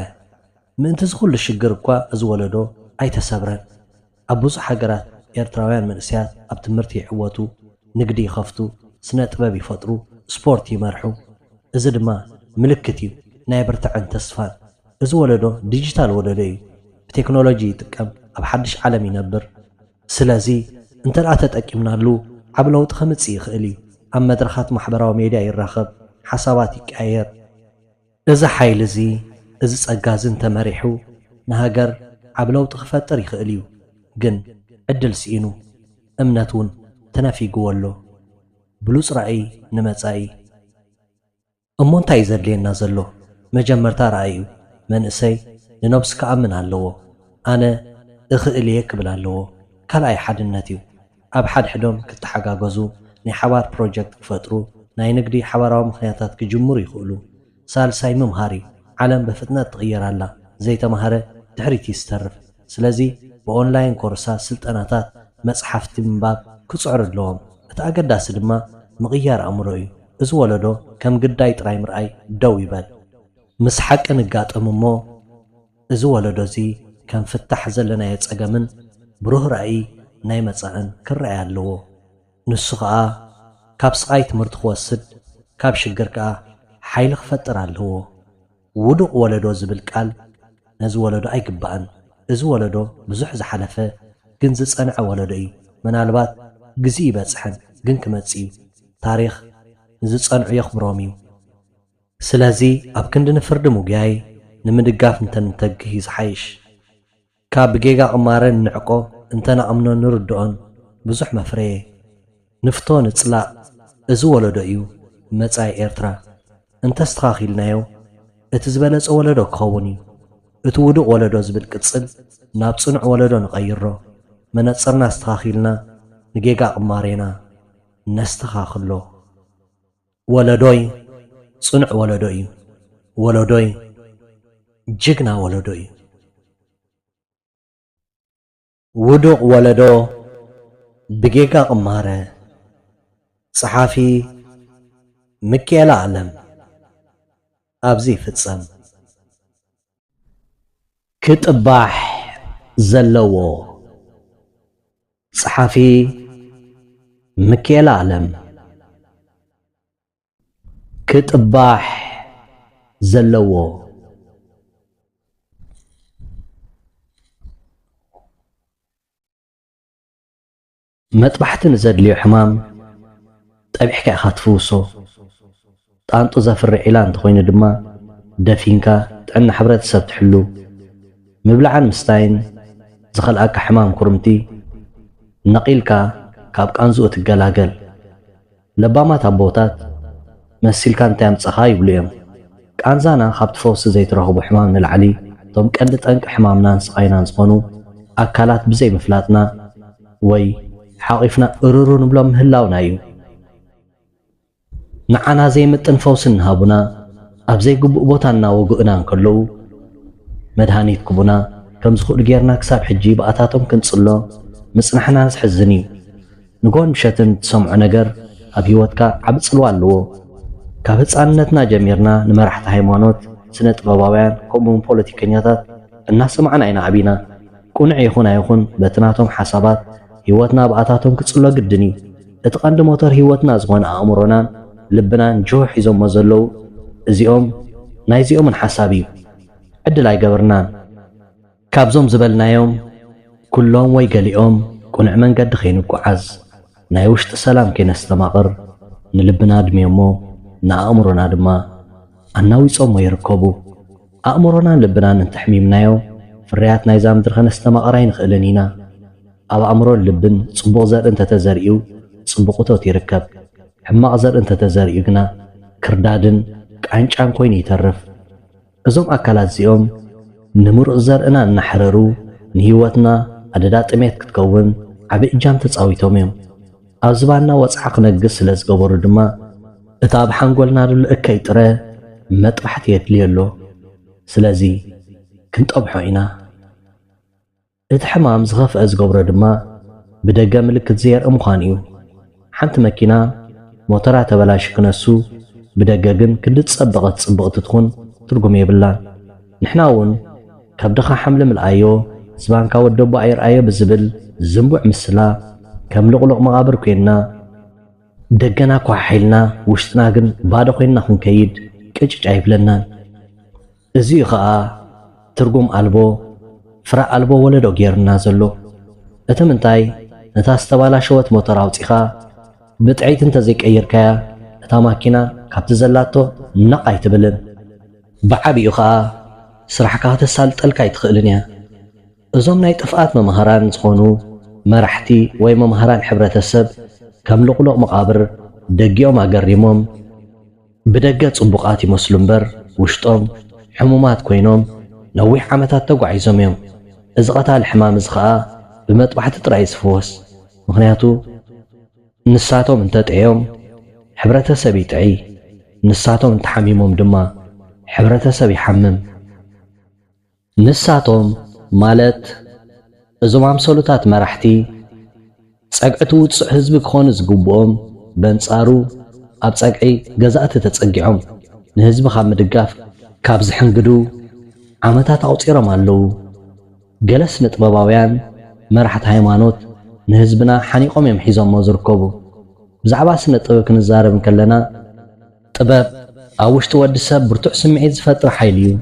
ምእንቲ እዚ ኩሉ ሽግር እኳ እዚ ወለዶ ኣይተሰብረን። ኣብ ብዙሕ ሃገራት ኤርትራውያን መንእሰያት ኣብ ትምህርቲ ይዕወቱ፣ ንግዲ ይኸፍቱ፣ ስነ ጥበብ ይፈጥሩ፣ ስፖርት ይመርሑ። እዚ ድማ ምልክት እዩ ናይ ብርትዐን ተስፋን። እዚ ወለዶ ዲጂታል ወለዶ እዩ። ብቴክኖሎጂ ይጥቀም፣ ኣብ ሓድሽ ዓለም ይነብር። ስለዚ እንተ ደኣ ተጠቂምናሉ ዓቢ ለውጢ ከምጽእ ይኽእል እዩ። ኣብ መድረኻት ማሕበራዊ ሜድያ ይራኸብ፣ ሓሳባት ይቀያየር። እዚ ሓይሊ እዚ፣ እዚ ጸጋ እዚ እንተመሪሑ ንሃገር ዓቢ ለውጢ ክፈጥር ይኽእል እዩ። ግን ዕድል ስኢኑ፣ እምነት እውን ተነፊግዎ ኣሎ። ብሉጽ ራእይ ንመጻኢ። እሞ እንታይ እዩ ዘድልየና ዘሎ? መጀመርታ ራእይ እዩ። መንእሰይ ንነብሱ ክኣምን ኣለዎ። ኣነ እኽእል እየ ክብል ኣለዎ። ካልኣይ ሓድነት እዩ። ኣብ ሓድሕዶም ክተሓጋገዙ፣ ናይ ሓባር ፕሮጀክት ክፈጥሩ፣ ናይ ንግዲ ሓባራዊ ምኽንያታት ክጅምሩ ይኽእሉ። ሳልሳይ ምምሃር እዩ። ዓለም ብፍጥነት ትቕየር ኣላ። ዘይተማህረ ድሕሪት እዩ ዝተርፍ። ስለዚ ብኦንላይን ኮርሳት፣ ስልጠናታት፣ መጽሓፍቲ ምንባብ ክጽዕሩ ኣለዎም። እቲ ኣገዳሲ ድማ ምቕያር ኣእምሮ እዩ። እዚ ወለዶ ከም ግዳይ ጥራይ ምርኣይ ደው ይበል። ምስ ሓቂ ንጋጠም እሞ፣ እዚ ወለዶ እዚ ከም ፍታሕ ዘለናዮ ጸገምን ብሩህ ራእይ ናይ መጻእን ክረኣይ ኣለዎ። ንሱ ኸኣ ካብ ስቓይ ትምህርቲ ክወስድ፣ ካብ ሽግር ከኣ ሓይሊ ክፈጥር ኣለዎ። ውዱቕ ወለዶ ዝብል ቃል ነዚ ወለዶ ኣይግባእን። እዚ ወለዶ ብዙሕ ዝሓለፈ ግን ዝጸንዐ ወለዶ እዩ። ምናልባት ግዜኡ ይበጽሐን ግን ክመጽእ እዩ። ታሪኽ ንዝጸንዑ የኽብሮም እዩ። ስለዚ ኣብ ክንዲ ንፍርዲ ምጉያይ ንምድጋፍ እንተንተግህ እዩ ዝሓይሽ። ካብ ብጌጋ ቅማረ ንንዕቆ እንተነኣምኖን ንርድኦን ብዙሕ መፍረየ። ንፍቶ ንጽላእ፣ እዚ ወለዶ እዩ መጻኢ ኤርትራ። እንተስተኻኺልናዮ እቲ ዝበለጸ ወለዶ ክኸውን እዩ። እቲ ውዱቕ ወለዶ ዝብል ቅጽል ናብ ጽኑዕ ወለዶ ንቐይሮ። መነጽርና ኣስተኻኺልና ንጌጋ ቅማሬና ነስተኻኽሎ። ወለዶይ ጽኑዕ ወለዶ እዩ። ወለዶይ ጅግና ወለዶ እዩ። ውዱቕ ወለዶ ብጌጋ ቅማረ። ጸሓፊ ሚኪኤለ ኣለም። ኣብዚ ይፍጸም። ክጥባሕ ዘለዎ። ጸሓፊ ሚኪኤለ ኣለም። ክጥባሕ ዘለዎ። መጥባሕቲ ንዘድልዮ ሕማም ጠቢሕካ ኢኻ ትፍውሶ። ጣንጡ ዘፍሪ ዒላ እንተኾይኑ ድማ ደፊንካ ጥዕና ሕብረተሰብ ትሕሉ። ምብላዕን ምስታይን ዝኸልኣካ ሕማም ኩርምቲ ነቒልካ ካብ ቃንዝኡ ትገላገል። ለባማት ኣቦታት መሲልካ እንታይ ኣምጸኻ ይብሉ እዮም። ቃንዛና ካብቲ ፈውሲ ዘይትረኽቦ ሕማም ንላዕሊ እቶም ቀንዲ ጠንቂ ሕማምናን ስቓይናን ዝኾኑ ኣካላት ብዘይምፍላጥና ወይ ሓቒፍና እርሩ ንብሎም ምህላውና እዩ። ንዓና ዘይምጥን ፈውሲ እናሃቡና ኣብ ዘይግቡእ ቦታ እናወግኡና እንከለዉ መድሃኒት ክቡና ከም ዝኽእሉ ጌርና ክሳብ ሕጂ ብኣታቶም ክንጽሎ ምጽናሕና ዘሕዝን እዩ። ንጎን ምሸትን ትሰምዖ ነገር ኣብ ህይወትካ ዓቢ ጽልዋ ኣለዎ። ካብ ህጻንነትና ጀሚርና ንመራሕቲ ሃይማኖት፣ ስነ ጥበባውያን ከምኡውን ፖለቲከኛታት እናሰማዕና ኢና ዓቢና። ቅኑዕ ይኹን ኣይኹን በቲ ናቶም ሓሳባት ህይወትና ብኣታቶም ክጽሎ ግድን እዩ። እቲ ቀንዲ ሞተር ህይወትና ዝኾነ ኣእምሮናን ልብናን ጅሆ ሒዞሞ ዘለዉ እዚኦም ናይዚኦምን ሓሳብ እዩ። ዕድል ኣይገበርናን። ካብዞም ዝበልናዮም ኩሎም ወይ ገሊኦም ቅኑዕ መንገዲ ከይንጓዓዝ፣ ናይ ውሽጢ ሰላም ከይነስተማቕር፣ ንልብና ኣድምዮሞ ንኣእምሮና ድማ ኣናዊጾሞ ይርከቡ። ኣእምሮናን ልብናን እንተሕሚምናዮ ፍርያት ናይዛ ምድሪ ከነስተማቕር ኣይንኽእልን ኢና። ኣብ ኣእምሮን ልብን ጽቡቕ ዘርኢ እንተተዘሪኡ ጽቡቕ እቶት ይርከብ። ሕማቕ ዘርኢ እንተተዘሪኡ ግና ክርዳድን ቃንጫን ኮይኑ ይተርፍ። እዞም ኣካላት እዚኦም ንምሩፅ ዘርእና እናሕረሩ ንህይወትና ኣደዳ ጥሜት ክትከውን ዓቢ እጃም ተጻዊቶም እዮም። ኣብ ዝባንና ወጽዓ ክነግስ ስለ ዝገበሩ ድማ እቲ ኣብ ሓንጎልና ዘሎ እከይ ጥረ መጥባሕቲ የድልዮ ኣሎ። ስለዚ ክንጠብሖ ኢና። እቲ ሕማም ዝኸፍአ ዝገብሮ ድማ ብደገ ምልክት ዘየርኢ ምዃኑ እዩ። ሓንቲ መኪና ሞተራ ተበላሹ ክነሱ ብደገ ግን ክንዲ ዝጸበቐት ጽብቕቲ ትኹን ትርጉም የብላን። ንሕና እውን ካብ ድኻ ሓምሊ ምልኣዮ ዝባንካ ወደቦ ኣይርኣዮ ብዝብል ዝንቡዕ ምስላ ከም ልቕሉቕ መቓብር ኮይንና ደገና ኳሕ ኢልና ውሽጥና ግን ባዶ ኮይንና ክንከይድ ቅጭጭ ኣይብለናን። እዚ እዩ ኸኣ ትርጉም ኣልቦ ፍረ ኣልቦ ወለዶ ጌርና ዘሎ። እቲ ምንታይ ነታ ዝተባላሸወት ሞተር ኣውጺኻ ብጥዕይቲ እንተዘይቀይርካያ እታ ማኪና ካብቲ ዘላቶ ነቕ ኣይትብልን። ብዓቢኡ ኸኣ ስራሕካ ከተሳልጠልካ ኣይትኽእልን እያ። እዞም ናይ ጥፍኣት መማህራን ዝኾኑ መራሕቲ ወይ መማህራን ሕብረተሰብ ከም ልቕሉቕ መቓብር ደጊኦም ኣገሪሞም ብደገ ጽቡቓት ይመስሉ እምበር ውሽጦም ሕሙማት ኮይኖም ነዊሕ ዓመታት ተጓዒዞም እዮም። እዚ ቐታሊ ሕማም እዚ ኸኣ ብመጥባሕቲ ጥራይ እዩ ዝፍወስ። ምኽንያቱ ንሳቶም እንተጥዕዮም ሕብረተሰብ ይጥዒ፣ ንሳቶም እንተሓሚሞም ድማ ሕብረተሰብ ይሓምም። ንሳቶም ማለት እዞም ኣምሰሉታት መራሕቲ ጸግዒ ትውጽዕ ህዝቢ ክኾኑ ዝግብኦም በንጻሩ ኣብ ጸግዒ ገዛእቲ ተጸጊዖም ንህዝቢ ካብ ምድጋፍ ካብ ዝሕንግዱ ዓመታት ኣቑጺሮም ኣለዉ። ገለ ስነ ጥበባውያን መራሕቲ ሃይማኖት ንህዝብና ሓኒቖም እዮም ሒዞሞ ዝርከቡ። ብዛዕባ ስነ ጥበብ ክንዛረብ እንከለና ጥበብ ኣብ ውሽጢ ወዲ ሰብ ብርቱዕ ስምዒት ዝፈጥር ሓይሊ እዩ።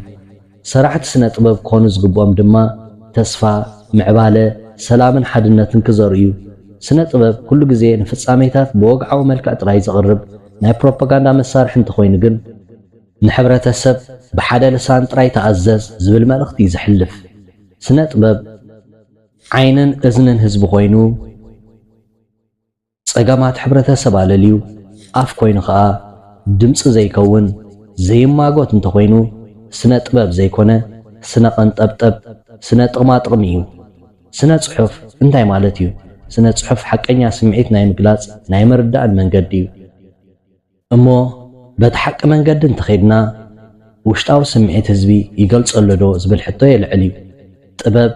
ሰራሕቲ ስነ ጥበብ ክኾኑ ዝግብኦም ድማ ተስፋ፣ ምዕባለ፣ ሰላምን ሓድነትን ክዘርኡ እዩ። ስነ ጥበብ ኩሉ ግዜ ንፍጻሜታት ብወግዓዊ መልክዕ ጥራይ ዘቕርብ ናይ ፕሮፓጋንዳ መሳርሒ እንተኾይኑ ግን ንሕብረተሰብ ብሓደ ልሳን ጥራይ ተኣዘዝ ዝብል መልእኽቲ እዩ ዘሕልፍ። ስነ ጥበብ ዓይንን እዝንን ህዝቢ ኮይኑ ጸገማት ሕብረተሰብ ኣለልዩ ኣፍ ኮይኑ ኸኣ ድምጺ ዘይከውን ዘይማጎት እንተኾይኑ ስነ ጥበብ ዘይኮነ ስነ ቀንጠብጠብ ስነ ጥቕማጥቕሚ እዩ። ስነ ጽሑፍ እንታይ ማለት እዩ? ስነ ጽሑፍ ሓቀኛ ስምዒት ናይ ምግላጽ ናይ ምርዳእን መንገዲ እዩ። እሞ በቲ ሓቂ መንገዲ እንተኸድና ውሽጣዊ ስምዒት ህዝቢ ይገልጸሉ ዶ ዝብል ሕቶ የልዕል እዩ። ጥበብ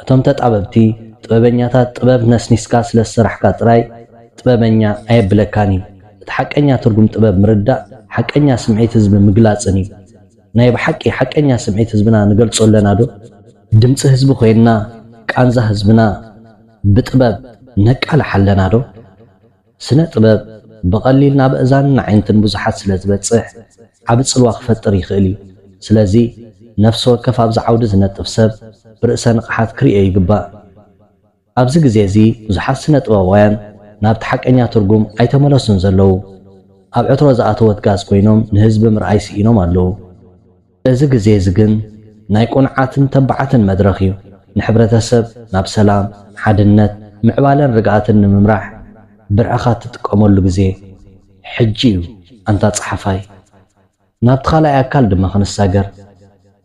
እቶም ተጣበብቲ ጥበበኛታት ጥበብ ነስኒስካ ስለ ዝሰራሕካ ጥራይ ጥበበኛ ኣየብለካን እዩ። እቲ ሓቀኛ ትርጉም ጥበብ ምርዳእ ሓቀኛ ስምዒት ህዝቢ ምግላጽን እዩ። ናይ ብሓቂ ሓቀኛ ስምዒት ህዝብና ንገልጾ ኣለና ዶ? ድምጺ ህዝቢ ኮይንና ቃንዛ ህዝብና ብጥበብ ነቃልሕ ኣለና ዶ? ስነ ጥበብ ብቐሊል ናብ እዛንን ኣዒንትን ብዙሓት ስለ ዝበጽሕ ዓቢ ጽልዋ ክፈጥር ይኽእል እዩ። ስለዚ ነፍሲ ወከፍ ኣብዚ ዓውዲ ዝነጥፍ ሰብ ብርእሰ ንቕሓት ክርእዮ ይግባእ። ኣብዚ ግዜ እዚ ብዙሓት ስነ ጥበባውያን ናብቲ ሓቀኛ ትርጉም ኣይተመለሱን ዘለዉ። ኣብ ዕትሮ ዝኣተወት ጋዝ ኮይኖም ንህዝቢ ምርኣይ ስኢኖም ኣለዉ። እዚ ግዜ እዚ ግን ናይ ቅኑዓትን ተባዓትን መድረኽ እዩ። ንሕብረተሰብ ናብ ሰላም፣ ሓድነት፣ ምዕባለን ርግኣትን ንምምራሕ ብርዕኻ እትጥቀመሉ ግዜ ሕጂ እዩ ኣንታ ጸሓፋይ። ናብቲ ካልኣይ ኣካል ድማ ክንሳገር።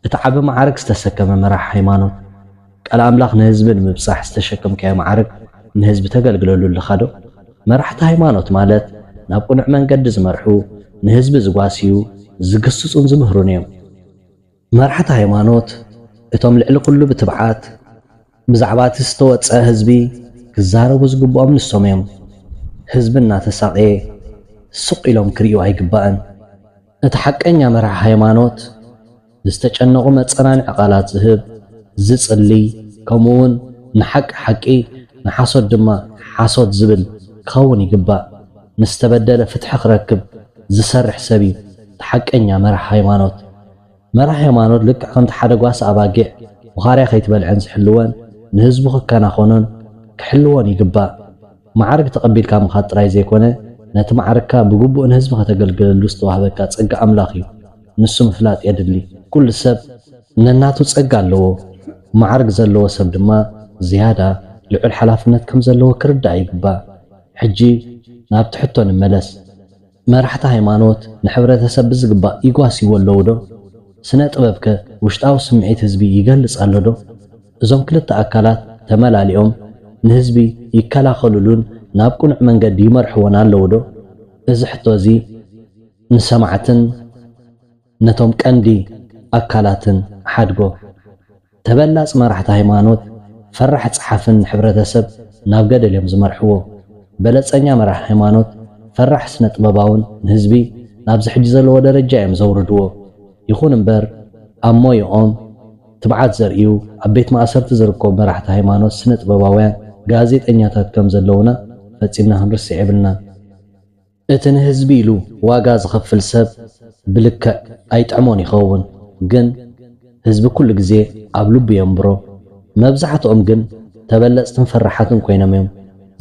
እቲ ዓቢ መዓርግ ዝተሰከመ መራሒ ሃይማኖት፣ ቃል ኣምላኽ ንህዝቢ ንምብጻሕ ዝተሸከምካዮ መዓርግ ንህዝቢ ተገልግለሉ ኣለኻ ዶ? መራሕቲ ሃይማኖት ማለት ናብ ቅኑዕ መንገዲ ዝመርሑ፣ ንህዝቢ ዝጓስዩ፣ ዝግስጹን ዝምህሩን እዮም። መራሕቲ ሃይማኖት እቶም ልዕሊ ኩሉ ብትብዓት ብዛዕባ እቲ ዝተወጸ ህዝቢ ክዛረቡ ዝግብኦም ንሶም እዮም። ህዝቢ እናተሳቐየ ስቕ ኢሎም ክርእዩ ኣይግባእን። እቲ ሓቀኛ መራሒ ሃይማኖት ንዝተጨነቑ መጸናንዒ ቃላት ዝህብ፣ ዝጽሊ፣ ከምኡ እውን ንሓቂ ሓቂ ንሓሶት ድማ ሓሶት ዝብል ክኸውን ይግባእ። ንዝተበደለ ፍትሒ ክረክብ ዝሰርሕ ሰብ እዩ እቲ ሓቀኛ መራሒ ሃይማኖት። መራሒ ሃይማኖት ልክዕ ከምቲ ሓደ ጓሳ ኣባጊዕ ብኻርያ ከይትበልዐን ዝሕልወን ንህዝቡ ክከናኸኖን ክሕልዎን ይግባእ። ማዕርግ ተቐቢልካ ምኻድ ጥራይ ዘይኮነ፣ ነቲ ማዕርግካ ብግቡእ ንህዝቢ ከተገልግለሉ ዝተዋህበካ ጸጋ ኣምላኽ እዩ። ንሱ ምፍላጥ የድሊ። ኩሉ ሰብ ነናቱ ጸጋ ኣለዎ። ማዕርግ ዘለዎ ሰብ ድማ ዝያዳ ልዑል ሓላፍነት ከም ዘለዎ ክርዳእ ይግባእ። ሕጂ ናብቲ ሕቶ ንመለስ። መራሕቲ ሃይማኖት ንሕብረተሰብ ብዝግባእ ይጓስይዎ ኣለዉ ዶ? ስነ ጥበብከ ውሽጣዊ ስምዒት ህዝቢ ይገልጽ ኣሎ ዶ? እዞም ክልተ ኣካላት ተመላሊኦም ንህዝቢ ይከላኸሉሉን ናብ ቅኑዕ መንገዲ ይመርሕዎን ኣለዉ ዶ? እዚ ሕቶ እዚ ንሰማዕትን ነቶም ቀንዲ ኣካላትን ሓድጎ። ተበላጽ መራሕቲ ሃይማኖት ፈራሕ ጸሓፍን ንሕብረተሰብ ናብ ገደል እዮም ዝመርሕዎ። በለጸኛ መራሒ ሃይማኖት ፈራሕ ስነ ጥበባውን ንህዝቢ ናብዚ ሕጂ ዘለዎ ደረጃ እዮም ዘውርድዎ። ይኹን እምበር ኣብ ሞይኦም ትብዓት ዘርእዩ ኣብ ቤት ማእሰርቲ ዝርከቡ መራሕቲ ሃይማኖት ስነ ጥበባውያን ጋዜጠኛታት ከም ዘለውና ፈጺምና ክንርስዕ የብልናን። እቲ ንህዝቢ ኢሉ ዋጋ ዝኸፍል ሰብ ብልክዕ ኣይጥዕሞን ይኸውን፣ ግን ህዝቢ ኩሉ ግዜ ኣብ ልቡ የንብሮ። መብዛሕትኦም ግን ተበለጽትን ፈራሓትን ኮይኖም እዮም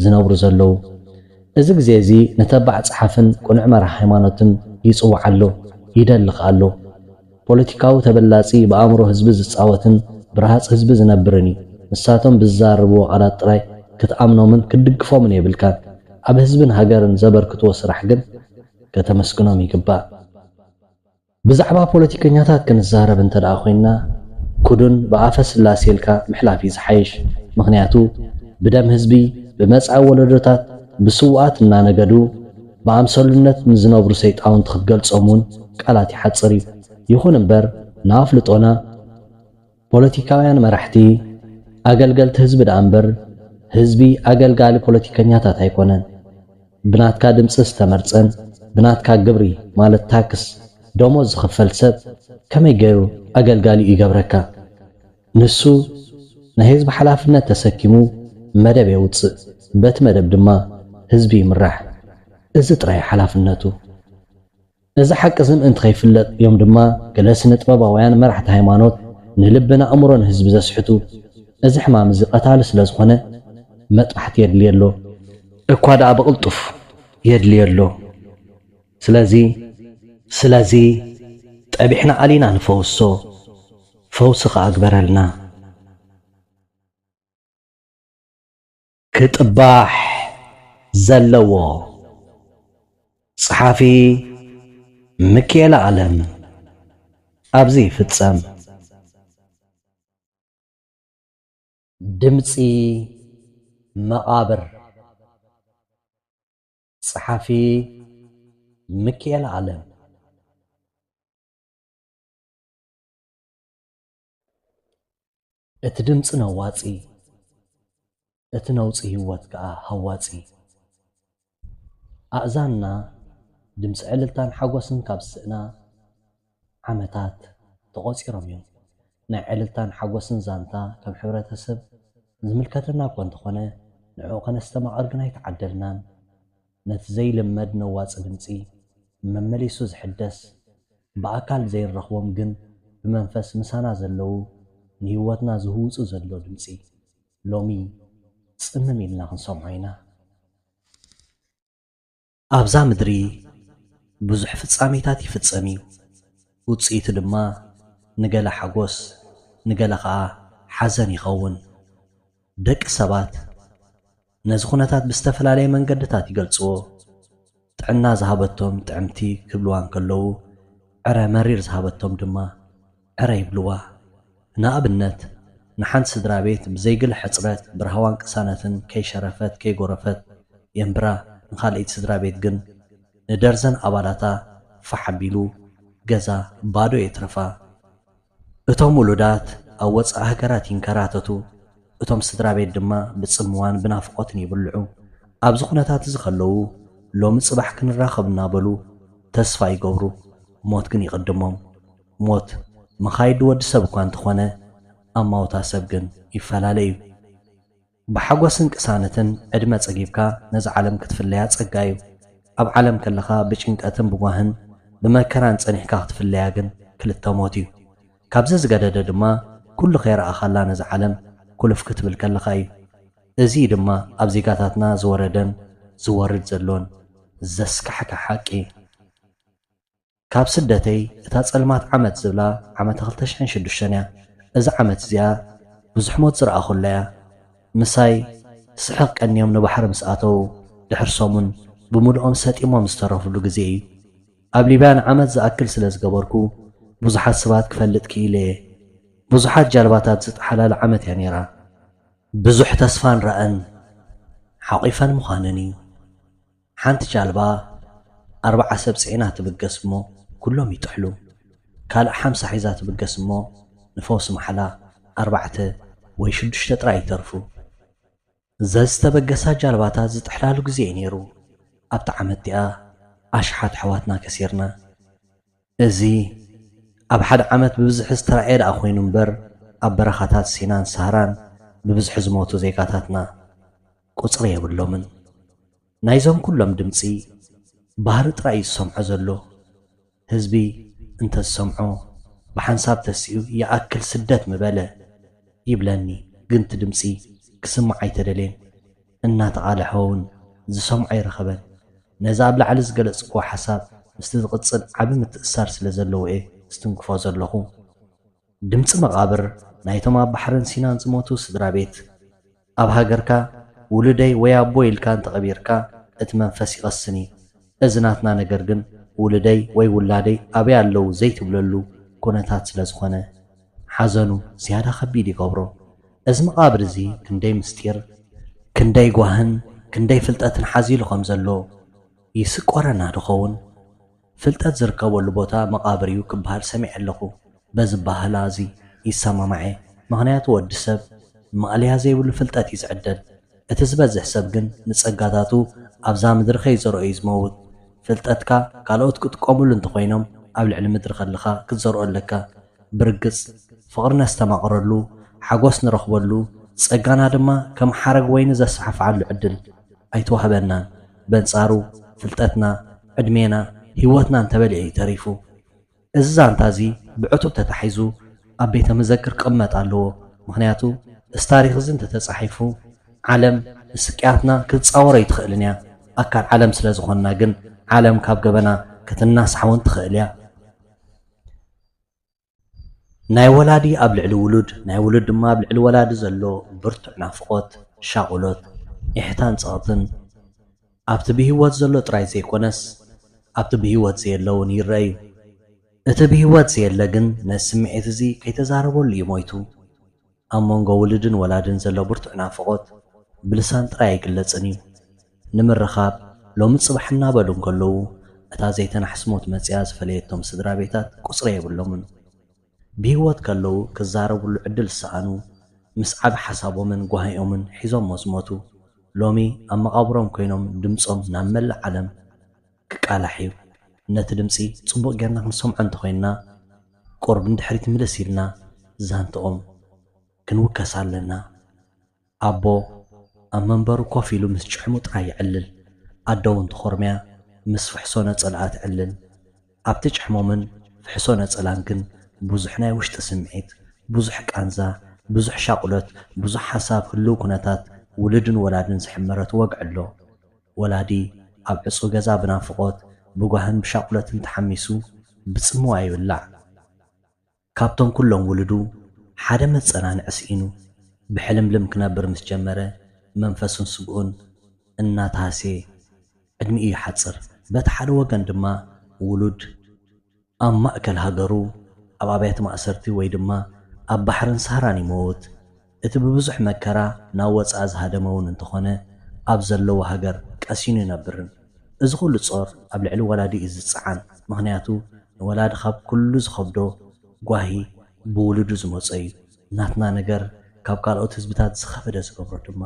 ዝነብሩ ዘለዉ። እዚ ግዜ እዚ ንተባዕ ጸሓፍን ቅኑዕ መራሒ ሃይማኖትን ይጽውዕ ኣሎ፣ ይደሊ ከኣ ኣሎ። ፖለቲካዊ ተበላጺ ብኣእምሮ ህዝቢ ዝጻወትን ብረሃጽ ህዝቢ ዝነብርን እዩ። ንሳቶም ብዝዛረብዎ ቃላት ጥራይ ክትኣምኖምን ክትድግፎምን የብልካን። ኣብ ህዝብን ሃገርን ዘበርክትዎ ስራሕ ግን ከተመስግኖም ይግባእ። ብዛዕባ ፖለቲከኛታት ክንዛረብ እንተ ደኣ ኮይንና፣ ክዱን ብኣፈ ስላሴ ኢልካ ምሕላፍ እዩ ዝሓይሽ። ምኽንያቱ ብደም ህዝቢ፣ ብመጻኢ ወለዶታት፣ ብስውኣት እናነገዱ ብኣምሰሉነት ንዝነብሩ ሰይጣውንቲ ክትገልጾም እውን ቃላት ይሓጽር እዩ። ይኹን እምበር ንኣፍልጦና ፖለቲካውያን መራሕቲ ኣገልገልቲ ህዝቢ ደኣ እምበር ህዝቢ ኣገልጋሊ ፖለቲከኛታት ኣይኮነን። ብናትካ ድምፂ ዝተመርፀን ብናትካ ግብሪ ማለት ታክስ ደሞዝ ዝኽፈል ሰብ ከመይ ገይሩ ኣገልጋሊኡ ይገብረካ? ንሱ ናይ ህዝቢ ሓላፍነት ተሰኪሙ መደብ የውፅእ፣ በቲ መደብ ድማ ህዝቢ ይምራሕ። እዚ ጥራይ ሓላፍነቱ። እዚ ሓቂ እዚ ምእንቲ ከይፍለጥ እዮም ድማ ገለ ስነ ጥበባውያን መራሕቲ ሃይማኖት ንልቢ ንኣእምሮን ህዝቢ ዘስሕቱ። እዚ ሕማም እዚ ቀታሊ ስለ ዝኾነ መጥባሕቲ የድልዮ ኣሎ። እኳ ደኣ ብቕልጡፍ የድልዮ ኣሎ። ስለዚ ስለዚ ጠቢሕና ኣሊና ንፈውሶ፣ ፈውሲ ከኣ ግበረልና። ክጥባሕ ዘለዎ። ጸሓፊ ምክኤለ ኣለም። ኣብዚ ይፍጸም። ድምጺ መቓብር። ጸሓፊ ምክኤለ ኣለም። እቲ ድምጺ ነዋጺ፣ እቲ ነውጺ ህይወት ከኣ ሃዋጺ። ኣእዛንና ድምጺ ዕልልታን ሓጎስን ካብ ዝስእና ዓመታት ተቖጺሮም እዮም። ናይ ዕልልታን ሓጎስን ዛንታ ከም ሕብረተሰብ ዝምልከተና እኳ እንተኾነ፣ ንዕኡ ከነስተማቕር ግን ኣይተዓደልናን። ነቲ ዘይልመድ ነዋጺ ድምጺ መመሊሱ ዝሕደስ፣ ብኣካል ዘይንረኽቦም ግን ብመንፈስ ምሳና ዘለዉ፣ ንህይወትና ዝህውጹ ዘሎ ድምጺ፣ ሎሚ ጽምም ኢልና ክንሰምዖ ኢና። ኣብዛ ምድሪ ብዙሕ ፍጻሜታት ይፍጸም እዩ። ውጽኢቱ ድማ ንገለ ሓጎስ፣ ንገለ ኸኣ ሓዘን ይኸውን። ደቂ ሰባት ነዚ ኩነታት ብዝተፈላለየ መንገድታት ይገልጽዎ። ጥዕና ዝሃበቶም ጥዕምቲ ክብልዋ እንከለዉ፣ ዕረ መሪር ዝሃበቶም ድማ ዕረ ይብልዋ። ንኣብነት፣ ንሓንቲ ስድራ ቤት ብዘይግለ ሕጽረት፣ ብራህዋን ቅሳነትን ከይሸረፈት ከይጎረፈት የንብራ፣ ንኻልኣይቲ ስድራ ቤት ግን ንደርዘን ኣባላታ ፋሕ ኣቢሉ ገዛ ባዶ የትርፋ። እቶም ውሉዳት ኣብ ወጻኢ ሃገራት ይንከራተቱ። እቶም ስድራ ቤት ድማ ብጽምዋን ብናፍቖትን ይብልዑ። ኣብዚ ኩነታት እዚ ከለዉ፣ ሎሚ ጽባሕ ክንራኸብ እናበሉ ተስፋ ይገብሩ። ሞት ግን ይቕድሞም። ሞት መኻይዲ ወዲ ሰብ እኳ እንተኾነ፣ ኣማውታ ሰብ ግን ይፈላለ እዩ። ብሓጎስን ቅሳነትን ዕድመ ጸጊብካ ነዛ ዓለም ክትፍለያ ጸጋ እዩ። ኣብ ዓለም ከለኻ ብጭንቀትን ብጓህን ብመከራን ጸኒሕካ ክትፍለያ ግን ክልተ ሞት እዩ። ካብዚ ዝገደደ ድማ ኩሉ ከይረኣኻላ ነዛ ዓለም ኩልፍ ክትብል ከለኻ እዩ። እዚ ድማ ኣብ ዜጋታትና ዝወረደን ዝወርድ ዘሎን ዘስካሕክሕ ሓቂ። ካብ ስደተይ እታ ጸልማት ዓመት ዝብላ ዓመተ ክልተ ሽሕን ሽዱሽተን እያ። እዛ ዓመት እዚኣ ብዙሕ ሞት ዝረኣኹላ እያ። ምሳይ ስሕቕ ቀንዮም ንባሕሪ ምስ ኣተዉ፣ ድሕሪ ሰሙን ብምሉኦም ሰጢሞም ዝተረፍሉ ግዜ እዩ። ኣብ ሊብያ ንዓመት ዝኣክል ስለ ዝገበርኩ፣ ብዙሓት ሰባት ክፈልጥ ክኢለ እየ። ብዙሓት ጃልባታት ዝጠሓላሉ ዓመት እያ ነይራ። ብዙሕ ተስፋን ራእን ሓቒፈን ምዃነን እዩ። ሓንቲ ጃልባ ኣርባዓ ሰብ ጽዒና ትብገስ እሞ፣ ኩሎም ይጥሕሉ። ካልእ ሓምሳ ሒዛ ትብገስ እሞ፣ ንፈውሲ ማሕላ ኣርባዕተ ወይ ሽዱሽተ ጥራይ ይተርፉ። ዘዝተበገሳ ጃልባታት ዝጥሕላሉ ግዜ እዩ ነይሩ። ኣብታ ዓመት እቲኣ ኣሽሓት ኣሕዋትና ከሲርና። እዚ ኣብ ሓደ ዓመት ብብዝሒ ዝተራእየ ደኣ ኮይኑ እምበር፣ ኣብ በረኻታት ሲናን ሳህራን ብብዝሒ ዝሞቱ ዜጋታትና ቁጽሪ የብሎምን። ናይዞም ኩሎም ድምጺ ባህሪ ጥራይ እዩ ዝሰምዖ ዘሎ። ህዝቢ እንተ ዝሰምዖ፣ ብሓንሳብ ተሲኡ ይኣክል ስደት ምበለ ይብለኒ፣ ግን እቲ ድምጺ ክስማዕ ኣይተደልየን። እናተቓልሐ እውን ዝሰምዖ ኣይረኸበን። ነዚ ኣብ ላዕሊ ዝገለጽክዎ ሓሳብ ምስቲ ዝቕጽል ዓቢ ምትእስሳር ስለ ዘለዎ እየ ዝትንክፎ ዘለኹ። ድምጺ መቓብር ናይቶም ኣብ ባሕርን ሲናን ዝሞቱ ስድራ ቤት። ኣብ ሃገርካ ውሉደይ ወይ ኣቦ ኢልካ እንተቐቢርካ እቲ መንፈስ ይቐስን እዩ። እዚ ናትና ነገር ግን ውሉደይ ወይ ውላደይ ኣበይ ኣለዉ ዘይትብለሉ ኩነታት ስለ ዝኾነ ሓዘኑ ዝያዳ ከቢድ ይገብሮ። እዚ መቓብር እዚ ክንደይ ምስጢር፣ ክንደይ ጓህን ክንደይ ፍልጠትን ሓዚሉ ከም ዘሎ ይስቆረና ድኸውን? ፍልጠት ዝርከበሉ ቦታ መቓብር እዩ ክበሃል ሰሚዐ ኣለኹ። በዚ ኣበሃህላ እዚ ይሰማማዕ እየ። ምኽንያቱ ወዲ ሰብ ማእለያ ዘይብሉ ፍልጠት እዩ ዝዕደል። እቲ ዝበዝሕ ሰብ ግን ንጸጋታቱ ኣብዛ ምድሪ ከይዘርኦ እዩ ዝመውት። ፍልጠትካ ካልኦት ክጥቀሙሉ እንተኾይኖም ኣብ ልዕሊ ምድሪ ከለኻ ክትዘርኦ ኣለካ። ብርግጽ ፍቕሪ ነስተማቕረሉ፣ ሓጎስ ንረኽበሉ፣ ጸጋና ድማ ከም ሓረግ ወይኒ ዘሰሓፍዓሉ ዕድል ኣይተዋህበናን። በንጻሩ ፍልጠትና፣ ዕድሜና፣ ህይወትና እንተበሊዑ እዩ ተሪፉ። እዚ ዛንታ እዚ ብዕቱብ ተታሒዙ ኣብ ቤተ መዘክር ክቕመጥ ኣለዎ። ምኽንያቱ እዚ ታሪኽ እዚ እንተተጻሒፉ ዓለም ንስቅያትና ክትጻወሮ ኣይትኽእልን እያ። ኣካል ዓለም ስለ ዝኾንና ግን ዓለም ካብ ገበና ክትናሳሕ እውን ትኽእል እያ። ናይ ወላዲ ኣብ ልዕሊ ውሉድ፣ ናይ ውሉድ ድማ ኣብ ልዕሊ ወላዲ ዘሎ ብርቱዕ ናፍቖት፣ ሻቑሎት፣ ኢሕታን ጸቕጥን ኣብቲ ብህይወት ዘሎ ጥራይ ዘይኮነስ ኣብቲ ብህይወት ዘየለ እውን ይረአ እዩ። እቲ ብህይወት ዘየለ ግን ነዚ ስምዒት እዚ ከይተዛረበሉ እዩ ሞይቱ። ኣብ መንጎ ውሉድን ወላድን ዘሎ ብርቱዕ ናፍቖት ብልሳን ጥራይ ኣይግለጽን እዩ። ንምርኻብ ሎሚ ጽባሕ እናበሉ እንከለዉ እታ ዘይተናሕስ ሞት መጺኣ ዝፈለየቶም ስድራ ቤታት ቁጽሪ የብሎምን። ብህይወት ከለዉ ክዛረብሉ ዕድል ዝሰኣኑ፣ ምስ ዓቢ ሓሳቦምን ጓሂኦምን ሒዞሞ ዝሞቱ፣ ሎሚ ኣብ መቓብሮም ኮይኖም ድምጾም ናብ መላእ ዓለም ክቃላሕ እዩ። ነቲ ድምጺ ጽቡቕ ጌርና ክንሰምዖ እንተኾይንና፣ ቁሩብ ንድሕሪት ምልስ ኢልና ዛንትኦም ክንውከስ ኣለና። ኣቦ ኣብ መንበሩ ኮፍ ኢሉ ምስ ጭሕሙ ጥራይ የዕልል። ኣዶ እውን ተኾርምያ ምስ ፍሕሶ ነጸላኣ ትዕልል። ኣብቲ ጭሕሞምን ፍሕሶ ነጸላን ግን ብዙሕ ናይ ውሽጢ ስምዒት፣ ብዙሕ ቃንዛ፣ ብዙሕ ሻቑሎት፣ ብዙሕ ሓሳብ ህልው ኩነታት ውሉድን ወላድን ዝሕመረቲ ወግዒ ኣሎ። ወላዲ ኣብ ዕጹው ገዛ ብናፍቖት፣ ብጓህን ብሻቑሎትን ተሓሚሱ ብጽምዋ ይብላዕ። ካብቶም ኩሎም ውሉዱ ሓደ መጸናንዒ ስኢኑ ብሕልምልም ክነብር ምስ ጀመረ መንፈሱን ስግኡን እናተሃስየ ዕድሚኡ ይሓጽር። በቲ ሓደ ወገን ድማ ውሉድ ኣብ ማእከል ሃገሩ ኣብ ኣብያተ ማእሰርቲ ወይ ድማ ኣብ ባሕርን ሳህራን ይመውት። እቲ ብብዙሕ መከራ ናብ ወጻኢ ዝሃደመ እውን እንተኾነ ኣብ ዘለዎ ሃገር ቀሲኑ ይነብርን። እዚ ኩሉ ጾር ኣብ ልዕሊ ወላዲ እዩ ዝጸዓን። ምኽንያቱ ንወላዲ ካብ ኩሉ ዝኸብዶ ጓሂ ብውሉዱ ዝመጾ እዩ። ናትና ነገር ካብ ካልኦት ህዝብታት ዝኸበደ ዝገብሮ ድማ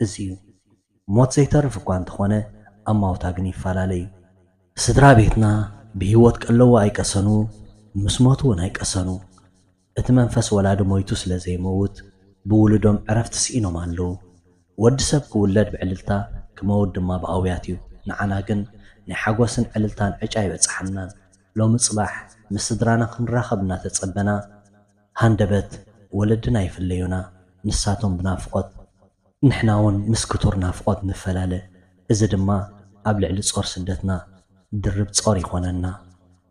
እዚ እዩ። ሞት ዘይተርፍ እኳ እንተኾነ፣ ኣማውታ ግን ይፈላለ እዩ። ስድራ ቤትና ብህይወት ቀለዉ ኣይቀሰኑ፣ ምስ ሞቱ እውን ኣይቀሰኑ። እቲ መንፈስ ወላዲ ሞይቱ ስለ ዘይመውት፣ ብውሉዶም ዕረፍቲ ስኢኖም ኣለዉ። ወዲ ሰብ ክውለድ ብዕልልታ፣ ክመውት ድማ ብኣውያት እዩ። ንዓና ግን ናይ ሓጎስን ዕልልታን ዕጫ ኣይበጽሓናን። ሎሚ ጽባሕ ምስ ስድራና ክንራኸብ እናተጸበና፣ ሃንደበት ወለድና ይፍለዩና፣ ንሳቶም ብናፍቖት፣ ንሕና እውን ምስ ክቱር ናፍቖት ንፈላለ። እዚ ድማ ኣብ ልዕሊ ጾር ስደትና ድርብ ጾር ይኾነና።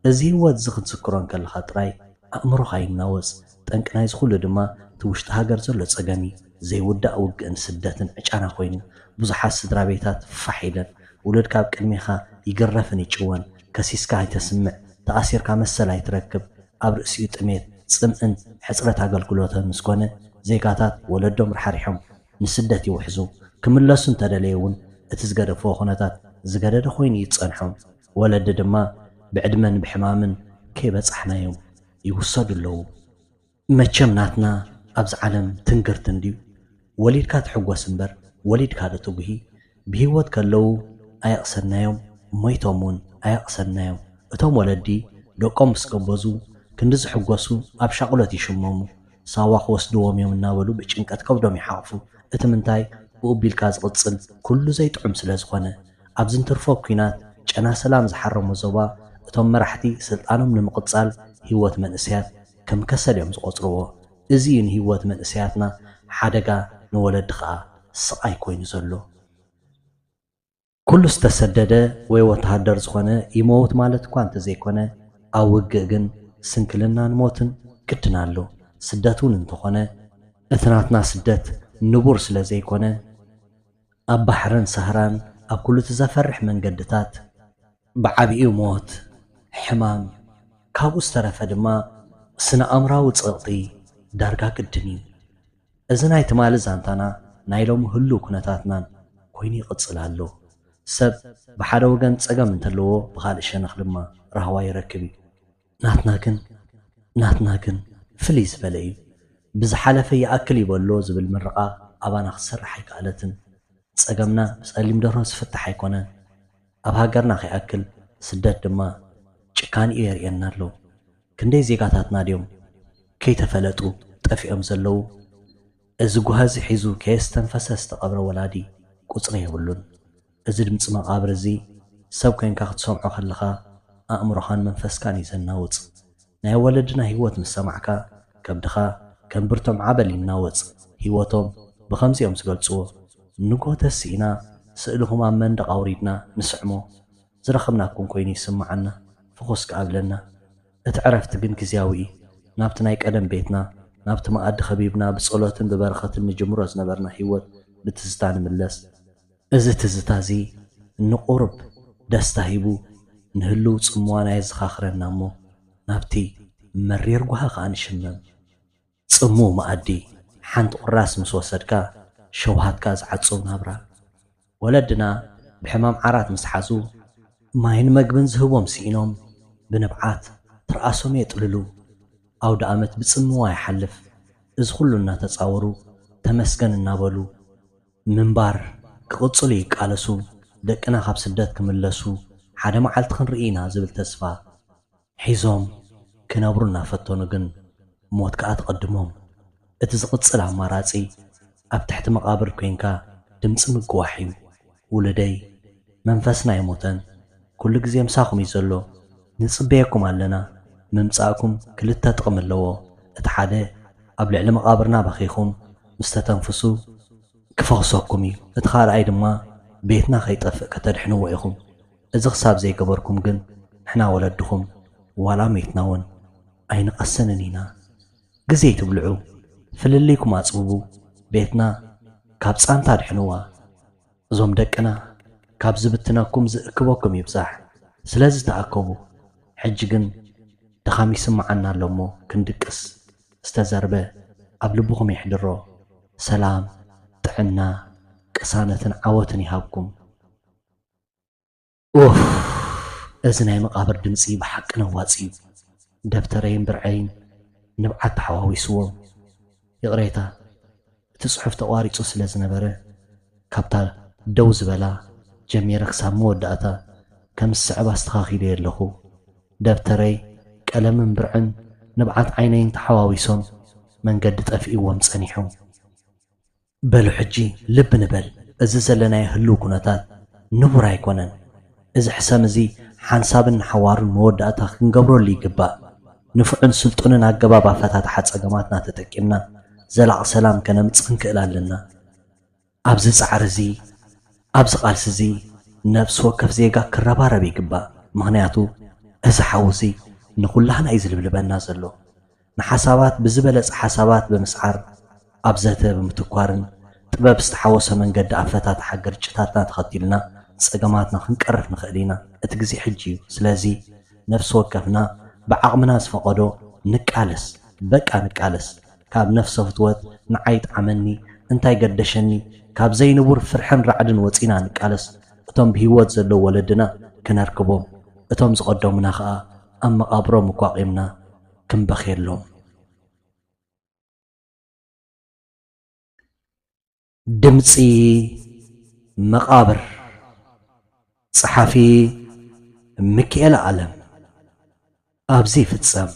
እዚ ህይወት እዚ ክትዝክሮ እንከለኻ ጥራይ ኣእምሮኻ ይናወጽ። ጠንቂ ናይዚ ኩሉ ድማ እቲ ውሽጢ ሃገር ዘሎ ጸገም እዩ። ዘይውዳእ ውግእን ስደትን ዕጫና ኮይኑ፣ ብዙሓት ስድራ ቤታት ፋሕ ኢለን። ውሉድ ካብ ቅድሜኻ ይግረፍን ይጭወን። ከሲስካ ኣይተስምዕ፣ ተኣሲርካ መሰል ኣይትረክብ። ኣብ ርእሲኡ ጥሜት፣ ጽምእን ሕጽረት ኣገልግሎትን ምስ ኮነ፣ ዜጋታት ወለዶም ራሕሪሖም ንስደት ይውሕዙ። ክምለሱ እንተደለዩ እውን እቲ ዝገደፍዎ ኩነታት ዝገደደ ኮይኑ እዩ ዝጸንሖም። ወለዲ ድማ ብዕድመን ብሕማምን ከይበጻሕናዮም ይውሰዱ ኣለዉ። መቸም ናትና ኣብዚ ዓለም ትንግርት እንድዩ። ወሊድካ ትሕጎስ እምበር ወሊድካ ዶ ትጉሂ? ብህይወት ከለዉ ኣየቕሰናዮም፣ ሞይቶም እውን ኣየቕሰናዮም። እቶም ወለዲ ደቆም ምስ ገበዙ ክንዲ ዝሕጎሱ ኣብ ሻቕሎት ይሽመሙ። ሳዋ ክወስድዎም እዮም እናበሉ ብጭንቀት ከብዶም ይሓቕፉ። እቲ ምንታይ ብኡ ቢልካ ዝቕጽል ኩሉ ዘይጥዑም ስለ ዝኾነ። ኣብዚ እንትርፎ ኲናት ጨና ሰላም ዝሓረሞ ዞባ እቶም መራሕቲ ስልጣኖም ንምቕጻል ህይወት መንእሰያት ከም ከሰል እዮም ዝቖጽርዎ። እዚ እዩ ንህይወት መንእሰያትና ሓደጋ፣ ንወለዲ ኸኣ ስቓይ ኮይኑ ዘሎ። ኩሉ ዝተሰደደ ወይ ወተሃደር ዝኾነ ይመውት ማለት እኳ እንተዘይኮነ፣ ኣብ ውግእ ግን ስንክልናን ሞትን ግድን ኣሎ። ስደት እውን እንተኾነ፣ እቲ ናትና ስደት ንቡር ስለ ዘይኮነ፣ ኣብ ባሕርን ሳህራን ኣብ ኩሉ እቲ ዘፈርሕ መንገድታት ብዓቢኡ ሞት፣ ሕማም፣ ካብኡ ዝተረፈ ድማ ስነ ኣእምራዊ ጸቕጢ ዳርጋ ግድን እዩ። እዚ ናይ ትማሊ ዛንታና ናይ ሎሚ ህሉው ኩነታትናን ኮይኑ ይቕጽል ኣሎ። ሰብ ብሓደ ወገን ጸገም እንተለዎ ብኻልእ ሸነኽ ድማ ራህዋ ይረክብ እዩ። ናትና ግን ናትና ግን ፍልይ ዝበለ እዩ። ብዝሓለፈ ይኣክል ይበሎ ዝብል ምርቓ ኣባና ክትሰርሕ ኣይከኣለትን። ጸገምና ብጸሊም ደርሆ ዝፍታሕ ኣይኮነን። ኣብ ሃገርና ከይኣክል ስደት ድማ ጭካኒኡ የርእየና ኣሎ። ክንደይ ዜጋታትና ድዮም ከይተፈለጡ ጠፊኦም ዘለዉ? እዚ ጓሂ እዚ ሒዙ ከየስተንፈሰ ዝተቐብረ ወላዲ ቁጽሪ የብሉን። እዚ ድምጺ መቓብር እዚ ሰብ ኮይንካ ክትሰምዖ ከለኻ ኣእምሮኻን መንፈስካን እዩ ዘናውጽ። ናይ ወለድና ህይወት ምስ ሰማዕካ ከብድኻ ከም ብርቶም ዓበል ይናወጽ። ህይወቶም ብኸምዚ እዮም ዝገልጽዎ። ንግሆ ተሲእና ስእልኹም ኣብ መንደቕ ኣውሪድና ንስዕሞ። ዝረኸብናኩም ኮይኑ ይስምዓና። ፍኹስ ከኣ ብለና። እቲ ዕረፍቲ ግን ግዝያዊ እዩ። ናብቲ ናይ ቀደም ቤትና፣ ናብቲ መኣዲ ከቢብና ብጸሎትን ብበረኸትን ንጅምሮ ዝነበርና ህይወት ብትዝታ ንምለስ። እዚ ትዝታ እዚ ንቑሩብ ደስታ ሂቡ ንህሉው ጽምዋና የዘኻኽረና እሞ ናብቲ መሪር ጓሂ ከኣ ንሽመም። ጽምው መኣዲ ሓንቲ ቁራስ ምስ ወሰድካ ሸውሃትካ ዝዓጽው ናብራ። ወለድና ብሕማም ዓራት ምስ ሓዙ ማይን መግብን ዝህቦም ስኢኖም ብንብዓት ትርኣሶም የጥልሉ። ኣውደ ኣመት ብጽምዋ ይሓልፍ። እዚ ኩሉ እናተጻወሩ ተመስገን እናበሉ ምንባር ክቕጽሉ ይቃለሱ። ደቅና ካብ ስደት ክምለሱ ሓደ መዓልቲ ክንርኢ ኢና ዝብል ተስፋ ሒዞም ክነብሩ እናፈተኑ ግን ሞት ከኣ ትቐድሞም። እቲ ዝቕጽል ኣማራጺ ኣብ ትሕቲ መቓብር ኮይንካ ድምጺ ምግዋሕ እዩ። ውሉደይ መንፈስና ኣይሞተን፣ ኩሉ ግዜ ምሳኹም እዩ ዘሎ። ንጽበየኩም ኣለና። ምምጻእኩም ክልተ ጥቕሚ ኣለዎ። እቲ ሓደ ኣብ ልዕሊ መቓብርና በኺኹም ምስ ተተንፍሱ ክፈኹሰኩም እዩ። እቲ ካልኣይ ድማ ቤትና ከይጠፍእ ከተድሕንዎ ኢኹም። እዚ ክሳብ ዘይገበርኩም ግን ንሕና ወለድኹም ዋላ ሜትና እውን ኣይንቐስንን ኢና። ግዜ ኣይትብልዑ፣ ፍልልይኩም ኣጽብቡ፣ ቤትና ካብ ጻንታ ኣድሕንዋ። እዞም ደቅና ካብ ዝብትነኩም ዝእክበኩም ይብዛሕ። ስለዚ ተኣከቡ። ሕጂ ግን ድኻም ይስምዓና ኣሎ እሞ ክንድቅስ። ዝተዘርበ ኣብ ልብኹም የሕድሮ። ሰላም፣ ጥዕና፣ ቅሳነትን ዓወትን ይሃብኩም። ኡፍ፣ እዚ ናይ መቓብር ድምጺ ብሓቂ ነዋጺ እዩ። ደብተረይን ብርዐይን ንብዓት ተሓዋዊስዎም። ይቕሬታ፣ እቲ ጽሑፍ ተቋሪጹ ስለ ዝነበረ፣ ካብታ ደው ዝበላ ጀሚረ ክሳብ መወዳእታ ከም ዝስዕብ ኣስተኻኺለዮ ኣለኹ። ደብተረይ፣ ቀለምን ብርዕን ንብዓት ዓይነይን ተሓዋዊሶም መንገዲ ጠፊእዎም ጸኒሑ። በሉ ሕጂ ልቢ ንበል፣ እዚ ዘለናዮ ህሉው ኩነታት ንቡር ኣይኮነን። እዚ ሕሰም እዚ ሓንሳብን ንሓዋሩን መወዳእታ ክንገብረሉ ይግባእ። ንፉዕን ስልጡንን ኣገባብ ኣፈታትሓ ጸገማትና ተጠቂምና ዘላቒ ሰላም ከነምጽእ ክንክእል ኣለና። ኣብዚ ጻዕሪ እዚ፣ ኣብዚ ቃልሲ እዚ ነፍሲ ወከፍ ዜጋ ክረባረብ ይግባእ። ምኽንያቱ እዚ ሓዊ እዚ ንኹላህና እዩ ዝልብልበና ዘሎ። ንሓሳባት ብዝበለጸ ሓሳባት ብምስዓር፣ ኣብ ዘተ ብምትኳርን ጥበብ ዝተሓወሶ መንገዲ ኣፈታትሓ ግርጭታትና ተኸቲልና ጸገማትና ክንቀርፍ ንኽእል ኢና። እቲ ግዜ ሕጂ እዩ። ስለዚ ነፍሲ ወከፍና ብዓቕምና ዝፈቐዶ ንቃለስ፣ በቃ ንቃለስ። ካብ ነፍሰ ፍትወት ንዓይ ይጥዓመኒ እንታይ ገደሸኒ፣ ካብ ዘይንቡር ፍርሕን ራዕድን ወጺና ንቃለስ። እቶም ብህይወት ዘለዉ ወለድና ክነርክቦም፣ እቶም ዝቐደሙና ኸኣ ኣብ መቓብሮም እኳ ቂምና ክንበኽየሎም። ድምጺ መቓብር። ጸሓፊ ሚኪኤል ኣለም። ኣብዚ ይፍጸም።